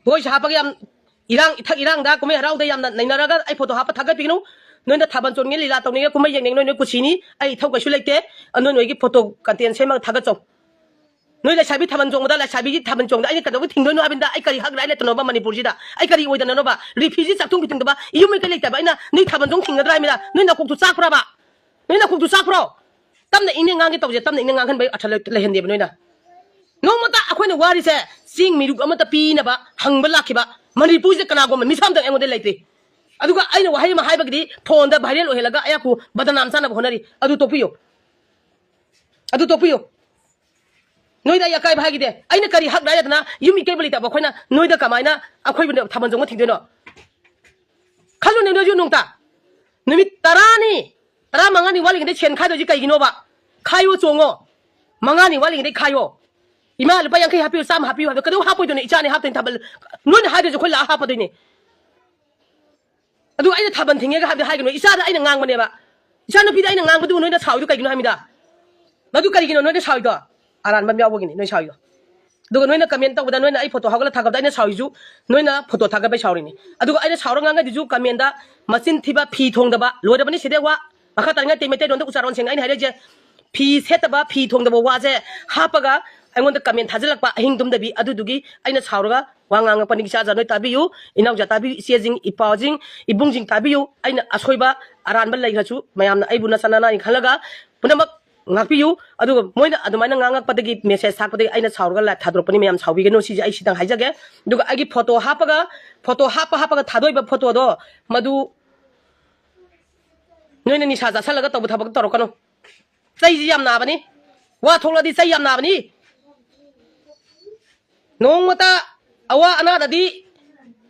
ꯚꯣꯏꯁ ꯍꯥꯞꯄꯒ ꯌꯥꯝ ꯏꯔꯥꯡ, ꯏꯊꯛ ꯏꯔꯥꯡꯗ, ꯀꯨꯝꯍꯩ ꯍꯔꯥꯎꯗ ꯌꯥꯝꯅ ꯅꯩꯅꯔꯒ ꯑꯩ ꯐꯣꯇꯣ ꯍꯥꯞꯄ ꯊꯥꯒꯠꯄꯤꯒꯅꯨ꯫ ꯅꯣꯏꯅ ꯊꯥꯕꯜ ꯆꯣꯡꯅꯤꯡꯉꯦ, ꯂꯤꯂꯥ ꯇꯧꯅꯤꯡꯉꯦ, ꯀꯨꯝꯍꯩ ꯌꯦꯡꯅꯤꯡꯉꯦ, ꯅꯣꯏ ꯅꯣꯏ ꯀꯨꯁꯤꯅꯤ꯫ ꯑꯩ ꯏꯊꯧ ꯀꯩꯁꯨ ꯂꯩꯇꯦ꯫ ꯑ, ꯅꯣꯏ ꯅꯣꯏꯒꯤ ꯐꯣꯇꯣ ꯀꯟꯇꯦꯟ ꯁꯦꯝꯃꯒ ꯊꯥꯒꯠꯆꯧ꯫ ꯅꯣꯏ ꯂꯩꯁꯥꯕꯤ ꯊꯥꯕꯜ ꯆꯣꯡꯕꯗ ꯂꯩꯁꯥꯕꯤꯒꯤ ꯊꯥꯕꯜ ꯆꯣꯡꯕꯗ ꯑꯩꯅ ꯀꯩꯗꯧꯕ ꯊꯤꯡꯗꯣꯏꯅꯣ ꯍꯥꯏꯕꯅꯤꯗ? ꯑꯩ ꯀꯔꯤ ꯍꯛ ꯔꯥꯏꯠ ꯂꯩꯇꯅꯣꯕ ꯃꯅꯤꯄꯨꯔꯁꯤꯗ? ꯑꯩ ꯀꯔꯤ ꯑꯣꯏꯗꯅꯅꯣꯕ? ꯔꯤꯐ꯭ꯌꯨꯖꯤ ꯆꯥꯛꯊꯨꯡ ꯐꯤꯊꯨꯡꯗꯕ ꯏꯌꯨꯝ ꯃꯩꯀꯩ ꯂꯩꯇꯕ ꯑꯩꯅ ꯅꯣꯏ ꯊꯥꯕꯜ ꯆꯣꯡ ꯊꯤꯡꯒꯗ꯭ꯔꯥ ꯍꯥꯏꯕꯅꯤꯗ? ꯅꯣꯏ ꯅꯀꯣꯛꯇꯨ ꯆꯥꯛꯄ꯭ꯔꯕ? ꯅꯣꯏ ꯅꯀꯣꯛꯇꯨ ꯆꯥꯛꯄ꯭ꯔꯣ? ꯇꯞꯅ ꯏꯪꯅ ꯉꯥꯡꯒꯦ ꯇꯧꯁꯦ, ꯇꯞꯅ ꯏꯪꯅ ꯉꯥꯡꯍꯟꯕꯩ ꯑꯔꯊ ꯂꯩ-, ꯂꯩꯍꯟꯗꯦꯕ ꯅꯣꯏꯅ꯫ ꯅꯣꯡꯃꯇ ꯑꯩꯈꯣꯏꯅ ꯋꯥꯔꯤꯁꯦ ꯆꯦꯡ ꯃꯤꯔꯨꯛ ꯑꯃꯇ ꯄꯤꯅꯕ ꯍꯪꯕ ꯂꯥꯛꯈꯤꯕ ꯃꯅꯤꯄꯨꯔꯁꯤꯗ ꯀꯅꯥꯒꯨꯝꯕ ꯃꯤꯁꯛ ꯑꯝꯇ ꯑꯩꯉꯣꯟꯗ ꯂꯩꯇ꯭ꯔꯤ꯫ ꯑꯗꯨꯒ ꯑꯩꯅ ꯋꯥꯍꯩ ꯑꯃ ꯍꯥꯏꯕꯒꯤꯗꯤ ꯐꯣꯟꯗ ꯚꯥꯏꯔꯦꯜ ꯑꯣꯏꯍꯜꯂꯒ ꯑꯩꯍꯥꯛꯄꯨ ꯕꯗꯅꯥꯝ ꯆꯥꯅꯕ ꯍꯣꯠꯅꯔꯤ꯫ ꯑꯗꯨ ꯇꯣꯛꯄꯤꯌꯨ꯫ ꯑꯗꯨ ꯇꯣꯛꯄꯤꯌꯨ꯫ ꯅꯣꯏꯗ ꯑꯩ ꯑꯀꯥꯏꯕ ꯍꯥꯏꯈꯤꯗꯦ꯫ ꯑꯩꯅ ꯀꯔꯤ ꯍꯛ ꯂꯩꯗꯅ ꯌꯨꯝ ꯏꯀꯩꯕ ꯂꯩꯇꯕ ꯑꯩꯈꯣꯏꯅ ꯅꯣꯏꯗ ꯀꯃꯥꯏꯅ ꯑꯩꯈꯣꯏꯕꯨ ꯊꯥꯕꯜ ꯆꯣꯡꯕ ꯊꯤꯡꯗꯣꯏꯅꯣ? ꯈꯜꯂꯨꯅꯦ ꯅꯣꯏꯁꯨ ꯅꯣꯡꯇ꯫ ꯅꯨꯃꯤꯠ ꯇꯔꯥꯅꯤ, ꯇꯔꯥꯃꯉꯥꯅꯤ ꯋꯥꯠꯂꯤꯉꯩꯗ ꯁꯦꯟ ꯈꯥꯏꯗꯣꯏꯁꯤ ꯀꯩꯒꯤꯅꯣꯕ? ꯈꯥꯏꯌꯣ ꯆꯣꯡꯉꯣ꯫ ꯃꯉꯥꯅꯤ ꯋꯥꯠꯂꯤꯉꯩꯗ ꯈꯥꯏꯌꯣ꯫ "ꯏꯃꯥ, ꯂꯨꯄꯥ ꯌꯥꯡꯈꯩ ꯍꯥꯞꯄꯤꯌꯨ, ꯆꯥꯝꯃ ꯍꯥꯞꯄꯤꯌꯨ" ꯍꯥꯏꯕꯗꯣ ꯀꯩꯗꯧ ꯍꯥꯞꯄꯣꯏꯗꯣꯏꯅꯣ? ꯏꯆꯥꯅꯦ ꯍꯥꯞꯇꯣꯏꯅꯦ ꯊꯥꯕꯜ꯫ ꯅꯣꯏꯅ ꯍꯥꯏꯗ꯭ꯔꯁꯨ ꯑꯩꯈꯣꯏ ꯂꯥꯛꯑ ꯍꯥꯞꯄꯗꯣꯏꯅꯦ꯫ ꯑꯗꯨ ꯑꯩꯅ ꯊꯥꯕꯜ ꯊꯤꯡꯉꯦꯒ ꯍꯥꯏꯕꯗꯤ ꯍꯥꯏꯒꯅꯨ, ꯏꯆꯥꯗ ꯑꯩꯅ ꯉꯥꯡꯕꯅꯦꯕ꯫ ꯏꯆꯥꯅꯨꯄꯤꯗ ꯑꯩꯅ ꯉꯥꯡꯕꯗꯨ ꯅꯣꯏꯅ ꯁꯥꯎꯔꯤꯗꯣ ꯀꯩꯒꯤꯅꯣ ꯍꯥꯏꯃꯤꯗ? ꯃꯗꯨ ꯀꯔꯤꯒꯤꯅꯣ ꯅꯣꯏꯅ ꯁꯥꯎꯔꯤꯗꯣ? ꯑꯔꯥꯟꯕ ꯑꯃ ꯌꯥꯎꯕꯒꯤꯅꯤ ꯅꯣꯏ ꯁꯥꯎꯔꯤꯗꯣ꯫ ꯑꯗꯨꯒ ꯅꯣꯏꯅ ꯀꯃꯦꯟ ꯇꯧꯕꯗ, ꯅꯣꯏꯅ ꯑꯩ ꯐꯣꯇꯣ ꯍꯧꯒꯠꯂ ꯊꯥꯒꯠꯄꯗ ꯑꯩꯅ ꯁꯥꯎꯔꯤꯁꯨ, ꯅꯣꯏꯅ ꯐꯣꯇꯣ ꯊꯥꯒꯠꯄꯩ ꯁꯥꯎꯔꯤꯅꯤ꯫ ꯑꯗꯨꯒ ꯑꯩꯅ ꯁꯥꯎꯔ ꯉꯥꯡꯉꯩꯗꯨꯁꯨ ꯀꯃꯦꯟꯗ, "ꯃꯆꯤꯟ ꯊꯤꯕ, ꯐꯤ ꯊꯣꯡꯗꯕ", ꯂꯣꯏꯔꯕꯅꯤ ꯁꯤꯗꯩ ꯋꯥ꯫ ꯃꯈꯥ ꯇꯥꯅꯤꯡꯉꯥꯏ ꯅꯠꯇꯦ, ꯃꯩꯇꯩꯂꯣꯟꯗ ꯎꯆꯥꯔꯣꯟ ꯁꯦꯡꯅ ꯑꯩꯅ ꯍꯥꯏꯔꯛꯏꯁꯦ꯫ ꯐꯤ ꯁꯦꯠꯇꯕ, ꯐꯤ ꯊꯣꯡꯗꯕ ꯋꯥꯁꯦ ꯍꯥꯞꯄꯒ ꯑꯩꯉꯣꯟꯗ ꯀꯃꯦꯟ ꯊꯥꯖꯤꯜꯂꯛꯄ ꯑꯍꯤꯡ ꯇꯨꯝꯗꯕꯤ, ꯑꯗꯨꯗꯨꯒꯤ ꯑꯩꯅ ꯁꯥꯎꯔꯒ ꯋꯥ ꯉꯥꯡꯉꯛꯄꯅꯤ꯫ ꯏꯆꯥꯖꯥ ꯅꯣꯏ ꯇꯥꯕꯤꯌꯨ, ꯏꯅꯥꯎꯖꯥ ꯇꯥꯕꯤꯌꯨ, ꯏꯆꯦꯁꯤꯡ, ꯏꯄꯥꯁꯤꯡ, ꯏꯕꯨꯡꯁꯤꯡ ꯇꯥꯕꯤꯌꯨ꯫ ꯑꯩꯅ ꯑꯁꯣꯏꯕ ꯑꯔꯥꯟꯕ ꯂꯩꯈ꯭ꯔꯁꯨ ꯃꯌꯥꯝꯅ ꯑꯩꯕꯨ ꯅꯆꯥ ꯅꯅꯥꯏ ꯈꯜꯂꯒ ꯄꯨꯝꯅꯃꯛ ꯉꯥꯛꯄꯤꯌꯨ꯫ ꯑꯗꯨꯒ ꯃꯣꯏꯅ ꯑꯗꯨꯃꯥꯏꯅ ꯉꯥꯡꯉꯛꯄꯗꯒꯤ, ꯃꯦꯁꯦꯖ ꯊꯥꯔꯛꯄꯗꯒꯤ ꯑꯩꯅ ꯁꯥꯎꯔꯒ ꯂꯥꯏꯚ ꯊꯥꯗꯣꯔꯛꯄꯅꯤ꯫ ꯃꯌꯥꯝ ꯁꯥꯎꯕꯤꯒꯅꯨ, ꯁꯤꯁꯦ ꯑꯩ ꯁꯤꯇꯪ ꯍꯥꯏꯖꯒꯦ꯫ ꯑꯗꯨꯒ ꯑꯩꯒꯤ ꯐꯣꯇꯣ ꯍꯥꯞꯄꯒ, ꯐꯣꯇꯣ ꯍꯥꯞꯄ ꯍꯥꯞꯄꯒ ꯊꯥꯗꯣꯛꯏꯕ ꯐꯣꯇꯣꯗꯣ, ꯃꯗꯨ ꯅꯣꯏꯅ ꯅꯤꯁꯥ ꯆꯥꯁꯜꯂꯒ ꯇꯧꯕ ꯊꯕꯛ ꯇꯧꯔꯛꯀꯅꯨ꯫ ꯆꯩꯁꯤ ꯌꯥꯝ ꯅꯥꯕꯅꯤ꯫ ꯋꯥ ꯊꯣꯛꯂꯗꯤ ꯆꯩ ꯌꯥꯝ ꯅꯥꯕꯅꯤ꯫ ꯅꯣꯡꯃꯇ ꯑꯋꯥ ꯑꯅꯥꯗꯗꯤ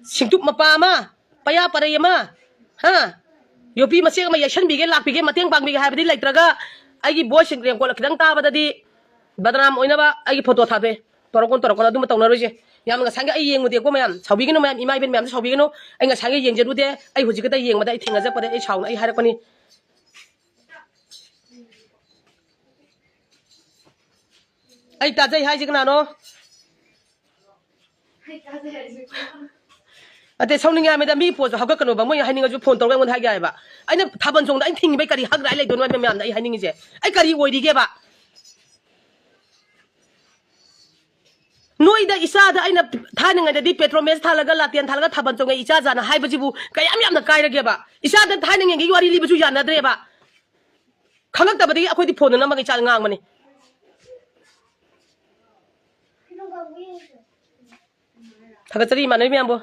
ꯁꯤꯡꯇꯨꯞ ꯃꯄꯥ ꯑꯃ, ꯄꯌꯥ ꯄꯔꯩ ꯑꯃ, ꯍꯥ? ꯌꯣꯄꯤ ꯃꯆꯦꯛ ꯑꯃ ꯌꯩꯁꯟꯕꯤꯒꯦ, ꯂꯥꯛꯄꯤꯒꯦ, ꯃꯇꯦꯡ ꯄꯥꯡꯕꯤꯒꯦ ꯍꯥꯏꯕꯗꯤ ꯂꯩꯇ꯭ꯔꯒ, ꯑꯩꯒꯤ ꯚꯣꯏꯁ ꯔꯦꯀꯣꯔꯗ ꯈꯤꯇꯪ ꯇꯥꯕꯗꯗꯤ ꯕꯗꯅꯥꯝ ꯑꯣꯏꯅꯕ ꯑꯩꯒꯤ ꯐꯣꯇꯣ ꯊꯥꯗꯣꯛꯑꯦ꯫ ꯇꯧꯔꯛꯀꯅꯨ, ꯇꯧꯔꯛꯀꯅꯨ, ꯑꯗꯨꯝꯕ ꯇꯧꯅꯔꯣꯏꯁꯦ꯫ ꯌꯥꯝꯅ ꯉꯁꯥꯏꯒꯤ ꯑꯩ ꯌꯦꯡꯉꯨꯗꯦꯀꯣ ꯃꯌꯥꯝ, ꯁꯥꯎꯕꯤꯒꯅꯨ ꯃꯌꯥꯝ, ꯏꯃꯥ ꯏꯕꯦꯟ ꯃꯌꯥꯝꯁꯨ ꯁꯥꯎꯕꯤꯒꯅꯨ꯫ ꯑꯩ ꯉꯁꯥꯏꯒꯤ ꯌꯦꯡꯖꯔꯨꯗꯦ, ꯑꯩ ꯍꯧꯖꯤꯛ ꯈꯛꯇ ꯌꯦꯡꯕꯗ ꯑꯩ ꯊꯦꯡꯅꯖꯔꯛꯄꯗ ꯑꯩ ꯁꯥꯎꯅ ꯑꯩ ꯍꯥꯏꯔꯛꯄꯅꯤ꯫ ꯑꯩ ꯇꯥꯖꯩ ꯍꯥꯏꯁꯦ ꯀꯅꯥꯅꯣ? ꯑꯇꯩ ꯁꯥꯎꯅꯤꯡꯉꯦ ꯍꯥꯏꯕꯗ ꯃꯤ ꯄꯣꯠꯁꯨ ꯍꯧꯒꯠꯀꯅꯣꯕ, ꯃꯣꯏ ꯍꯥꯏꯅꯤꯡꯉꯁꯨ ꯐꯣꯟ ꯇꯧꯔꯒ ꯑꯩꯉꯣꯟꯗ ꯍꯥꯏꯒꯦ ꯍꯥꯏꯕ꯫ ꯑꯩꯅ ꯊꯥꯕꯜ ꯆꯣꯡꯗ ꯑꯩꯅ ꯊꯤꯡꯉꯤꯕꯩ ꯀꯔꯤ ꯍꯛ ꯔꯥꯏ ꯂꯩꯗꯣꯏꯅꯣ ꯍꯥꯏꯕ ꯃꯌꯥꯝꯗ ꯑꯩ ꯍꯥꯏꯅꯤꯡꯉꯤꯁꯦ꯫ ꯑꯩ ꯀꯔꯤ ꯑꯣꯏꯔꯤꯒꯦꯕ? ꯅꯣꯏꯗ ꯏꯆꯥꯗ ꯑꯩꯅ ꯊꯥꯏꯅꯉꯩꯗꯗꯤ ꯄꯦꯇ꯭ꯔꯣꯃꯦꯁ ꯊꯥꯜꯂꯒ, ꯂꯥꯇꯦꯟ ꯊꯥꯜꯂꯒ ꯊꯥꯕꯜ ꯆꯣꯡꯉꯦ ꯏꯆꯥꯖꯥꯅ ꯍꯥꯏꯕꯁꯤꯕꯨ ꯀꯌꯥꯝ ꯌꯥꯝꯅ ꯀꯥꯏꯔꯒꯦꯕ? ꯏꯆꯥꯗ ꯊꯥꯏꯅꯉꯩꯒꯤ ꯋꯥꯔꯤ ꯂꯤꯕꯁꯨ ꯌꯥꯅꯗ꯭ꯔꯦꯕ꯫ ꯈꯪꯉꯛꯇꯕꯗꯒꯤ ꯑꯩꯈꯣꯏꯗꯤ ꯐꯣꯟꯗ ꯅꯝꯃꯒ ꯏꯆꯥꯗ ꯉꯥꯡꯕꯅꯤ꯫ ꯊꯥꯒꯠꯆꯔꯤ ꯏꯃꯥꯟꯅꯕꯤ ꯃꯌꯥꯝꯕꯨ꯫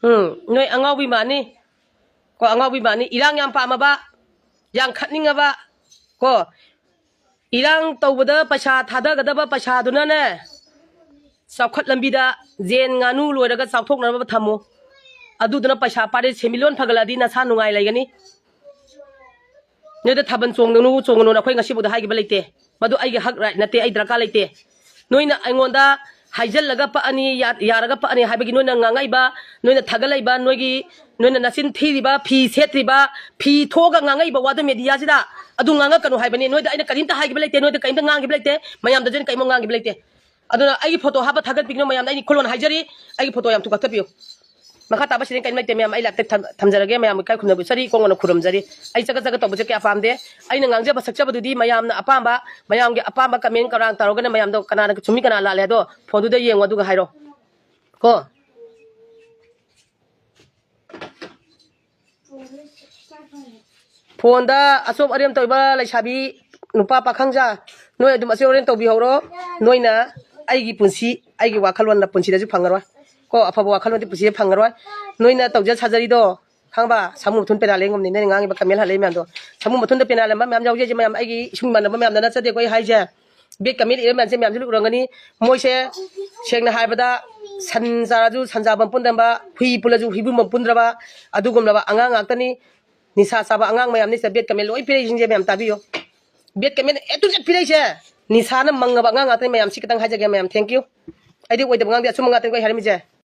ꯎꯝ, ꯅꯣꯏ ꯑꯉꯥꯎꯕꯤ ꯃꯥꯅꯤ꯫ ꯀꯣ, ꯑꯉꯥꯎꯕꯤ ꯃꯥꯅꯤ꯫ ꯏꯔꯥꯡ ꯌꯥꯝ ꯄꯥꯝꯃꯕ, ꯌꯥꯝ ꯈꯠꯅꯤꯡꯉꯕ, ꯀꯣ, ꯏꯔꯥꯡ ꯇꯧꯕꯗ ꯄꯩꯁꯥ ꯊꯥꯗꯒꯗꯕ ꯄꯩꯁꯥꯗꯨꯅꯅꯦ, ꯆꯥꯎꯈꯠ ꯂꯝꯕꯤꯗ ꯌꯦꯟ ꯉꯥꯅꯨ ꯂꯣꯏꯔꯒ ꯆꯥꯎꯊꯣꯛꯅꯕ ꯊꯝꯃꯨ꯫ ꯑꯗꯨꯗꯨꯅ ꯄꯩꯁꯥ ꯄꯥꯏꯔꯦ, ꯁꯦꯟꯃꯤꯠꯂꯣꯟ ꯐꯒꯠꯂꯛꯑꯗꯤ ꯅꯁꯥ ꯅꯨꯡꯉꯥꯏ ꯂꯩꯒꯅꯤ꯫ ꯅꯣꯏꯗ ꯊꯥꯕꯜ ꯆꯣꯡꯒꯅꯨ, ꯆꯣꯡꯒꯅꯨꯅ ꯑꯩꯈꯣꯏ ꯉꯁꯤꯐꯥꯎꯗ ꯍꯥꯏꯈꯤꯕ ꯂꯩꯇꯦ꯫ ꯃꯗꯨ ꯑꯩꯒꯤ ꯍꯛ, ꯔꯥꯏꯠ ꯅꯠꯇꯦ, ꯑꯩ ꯗꯔꯀꯥꯔ ꯂꯩꯇꯦ꯫ ꯅꯣꯏꯅ ꯑꯩꯉꯣꯟꯗ ꯍꯥꯏꯖꯜꯂꯒ ꯄꯛꯑꯅꯤ, ꯌꯥ-, ꯌꯥꯔꯒ ꯄꯛꯑꯅꯤ ꯍꯥꯏꯕꯒꯤ ꯅꯣꯏꯅ ꯉꯥꯡꯉꯛꯏꯕ, ꯅꯣꯏꯅ ꯊꯥꯒꯠꯂꯛꯏꯕ, ꯅꯣꯏꯒꯤ, ꯅꯣꯏꯅ ꯅꯆꯤꯟ ꯊꯤꯔꯤꯕ, ꯐꯤ ꯁꯦꯠꯇ꯭ꯔꯤꯕ, ꯐꯤ ꯊꯣꯛꯑꯒ ꯉꯥꯡꯉꯛꯏꯕ ꯋꯥꯗꯣ ꯃꯦꯗꯤꯌꯥꯁꯤꯗ ꯑꯗꯨ ꯉꯥꯡꯉꯛꯀꯅꯨ ꯍꯥꯏꯕꯅꯤ꯫ ꯅꯣꯏꯗ ꯑꯩꯅ ꯀꯔꯤꯝꯇ ꯍꯥꯏꯈꯤꯕ ꯂꯩꯇꯦ, ꯅꯣꯏꯗ ꯀꯔꯤꯝꯇ ꯉꯥꯡꯈꯤꯕ ꯂꯩꯇꯦ, ꯃꯌꯥꯝꯗꯁꯨ ꯑꯩꯅ ꯀꯔꯤꯝꯇ ꯉꯥꯡꯈꯤꯕ ꯂꯩꯇꯦ꯫ ꯑꯗꯨꯅ ꯑꯩꯒꯤ ꯐꯣꯇꯣ ꯍꯥꯞꯄ ꯊꯥꯒꯠꯄꯤꯒꯅꯨ ꯃꯌꯥꯝꯗ, ꯑꯩꯅ ꯈꯨꯂꯣꯟ ꯍꯥꯏꯖꯔꯤ, ꯑꯩꯒꯤ ꯐꯣꯇꯣ ꯌꯥꯝ ꯊꯨꯒꯥꯏ ꯀꯛꯊꯠꯄꯤꯌꯨ꯫ ꯃꯈꯥ ꯇꯥꯕ ꯁꯤꯔꯦꯡ ꯀꯔꯤꯝ ꯂꯩꯇꯦ ꯃꯌꯥꯝ, ꯑꯩ ꯂꯥꯏꯞꯇ ꯊꯝ-, ꯊꯝꯖꯔꯒꯦ ꯃꯌꯥꯝ, ꯏꯀꯥꯏ ꯈꯨꯝꯅꯕ ꯆꯠꯆꯔꯤ, ꯏꯀꯣꯟ ꯀꯣꯟꯅ ꯈꯨꯔꯨꯝꯖꯔꯤ꯫ ꯑꯩ ꯆꯒꯠ ꯆꯒꯠ ꯇꯧꯕꯁꯦ ꯀꯌꯥ ꯄꯥꯝꯗꯦ꯫ ꯑꯩꯅ ꯉꯥꯡꯖꯕ ꯁꯛꯆꯕꯗꯨꯗꯤ ꯃꯌꯥꯝꯅ ꯑꯄꯥꯝꯕ, ꯃꯌꯥꯝꯒꯤ ꯑꯄꯥꯝꯕ ꯀꯃꯦꯟ ꯀꯔꯥꯡ ꯇꯧꯔꯒꯅ ꯃꯌꯥꯝꯗꯣ ꯀꯅꯥꯅ ꯆꯨꯝꯃꯤ ꯀꯅꯥ ꯂꯥꯜꯂꯦ ꯍꯥꯏꯗꯣ ꯐꯣꯟꯗꯨꯗ ꯌꯦꯡꯉꯣ ꯑꯗꯨꯒ ꯍꯥꯏꯔꯣ ꯀꯣ꯫ ꯐꯣꯟꯗ ꯑꯆꯣꯞ ꯑꯔꯦꯝ ꯇꯧꯔꯤꯕ ꯂꯩꯁꯥꯕꯤ, ꯅꯨꯄꯥ ꯄꯥꯈꯪꯖꯥ, ꯅꯣꯏ ꯑꯗꯨꯝ ꯑꯆꯣꯞ ꯑꯔꯦꯝ ꯇꯧꯕꯤꯍꯧꯔꯣ꯫ ꯅꯣꯏꯅ ꯑꯩꯒꯤ ꯄꯨꯟꯁꯤ, ꯑꯩꯒꯤ ꯋꯥꯈꯜꯂꯣꯟꯅ ꯄꯨꯟꯁꯤꯗꯁꯨ ꯐꯪꯉꯔꯣꯏ ꯀꯣ, ꯑꯐꯕ ꯋꯥꯈꯜꯂꯣꯟꯗꯤ ꯄꯨꯟꯁꯤꯗ ꯐꯪꯉꯔꯣꯏ꯫ ꯅꯣꯏꯅ ꯇꯧꯖ ꯁꯥꯖꯔꯤꯗꯣ ꯈꯪꯕ, ꯁꯥꯃꯨ ꯃꯊꯨꯟ ꯄꯦꯅꯥ ꯂꯦꯡꯒꯨꯝꯅꯤ ꯅꯣꯏꯅ ꯉꯥꯡꯉꯤꯕ ꯀꯃꯦꯟ ꯍꯜꯂꯛꯏ ꯃꯌꯥꯝꯗꯣ꯫ ꯁꯥꯃꯨ ꯃꯊꯨꯟꯗ ꯄꯦꯅꯥ ꯂꯦꯡꯕ ꯃꯌꯥꯝ ꯌꯥꯎꯖꯩꯁꯦ ꯃꯌꯥꯝ, ꯑꯩꯒꯤ ꯏꯁꯨꯡ ꯏꯃꯥꯟꯅꯕ ꯃꯌꯥꯝꯗ ꯅꯠꯆꯗꯦꯀꯣ ꯑꯩ ꯍꯥꯏꯁꯦ꯫ ꯕꯦꯠ ꯀꯃꯦꯟ ꯏꯔꯝ ꯃꯌꯥꯝꯁꯦ ꯃꯌꯥꯝꯁꯨ ꯂꯣꯏ ꯎꯔꯝꯒꯅꯤ꯫ ꯃꯣꯏꯁꯦ ꯁꯦꯡꯅ ꯍꯥꯏꯔꯕꯗ ꯁꯟ ꯆꯥꯔꯁꯨ ꯁꯟꯖꯥ ꯃꯄꯨꯟꯗꯝꯕ, ꯍꯨꯏ ꯄꯨꯜꯂꯁꯨ ꯍꯨꯏꯕꯨ ꯃꯄꯨꯟꯗ꯭ꯔꯕ ꯑꯗꯨꯒꯨꯝꯂꯕ ꯑꯉꯥꯡ ꯉꯥꯛꯇꯅꯤ꯫ ꯅꯤꯁꯥ ꯆꯥꯕ ꯑꯉꯥꯡ ꯃꯌꯥꯝꯅꯤ ꯁꯤꯗ ꯕꯦꯠ ꯀꯃꯦꯟ ꯂꯣꯏ ꯄꯤꯔꯛꯏꯁꯤꯡꯁꯦ ꯃꯌꯥꯝ ꯇꯥꯕꯤꯌꯨ꯫ ꯕꯦꯠ ꯀꯃꯦꯟ A to Z ꯄꯤꯔꯛꯏꯁꯦ ꯅꯤꯁꯥꯅ ꯃꯪꯉꯕ ꯑꯉꯥꯡ ꯉꯥꯛꯇꯅꯤ ꯃꯌꯥꯝ꯫ ꯁꯤ ꯈꯤꯇꯪ ꯍꯥꯏꯖꯒꯦ ꯃꯌꯥꯝ, thank you꯫ ꯑꯩꯗꯤ ꯑꯣꯏꯗꯕ ꯉꯥꯡꯗꯦ, ꯑꯆꯨꯝꯕ ꯉꯥꯛꯇꯅꯤ ꯑꯩ ꯍꯥꯏꯔꯝꯃꯤꯁꯦ꯫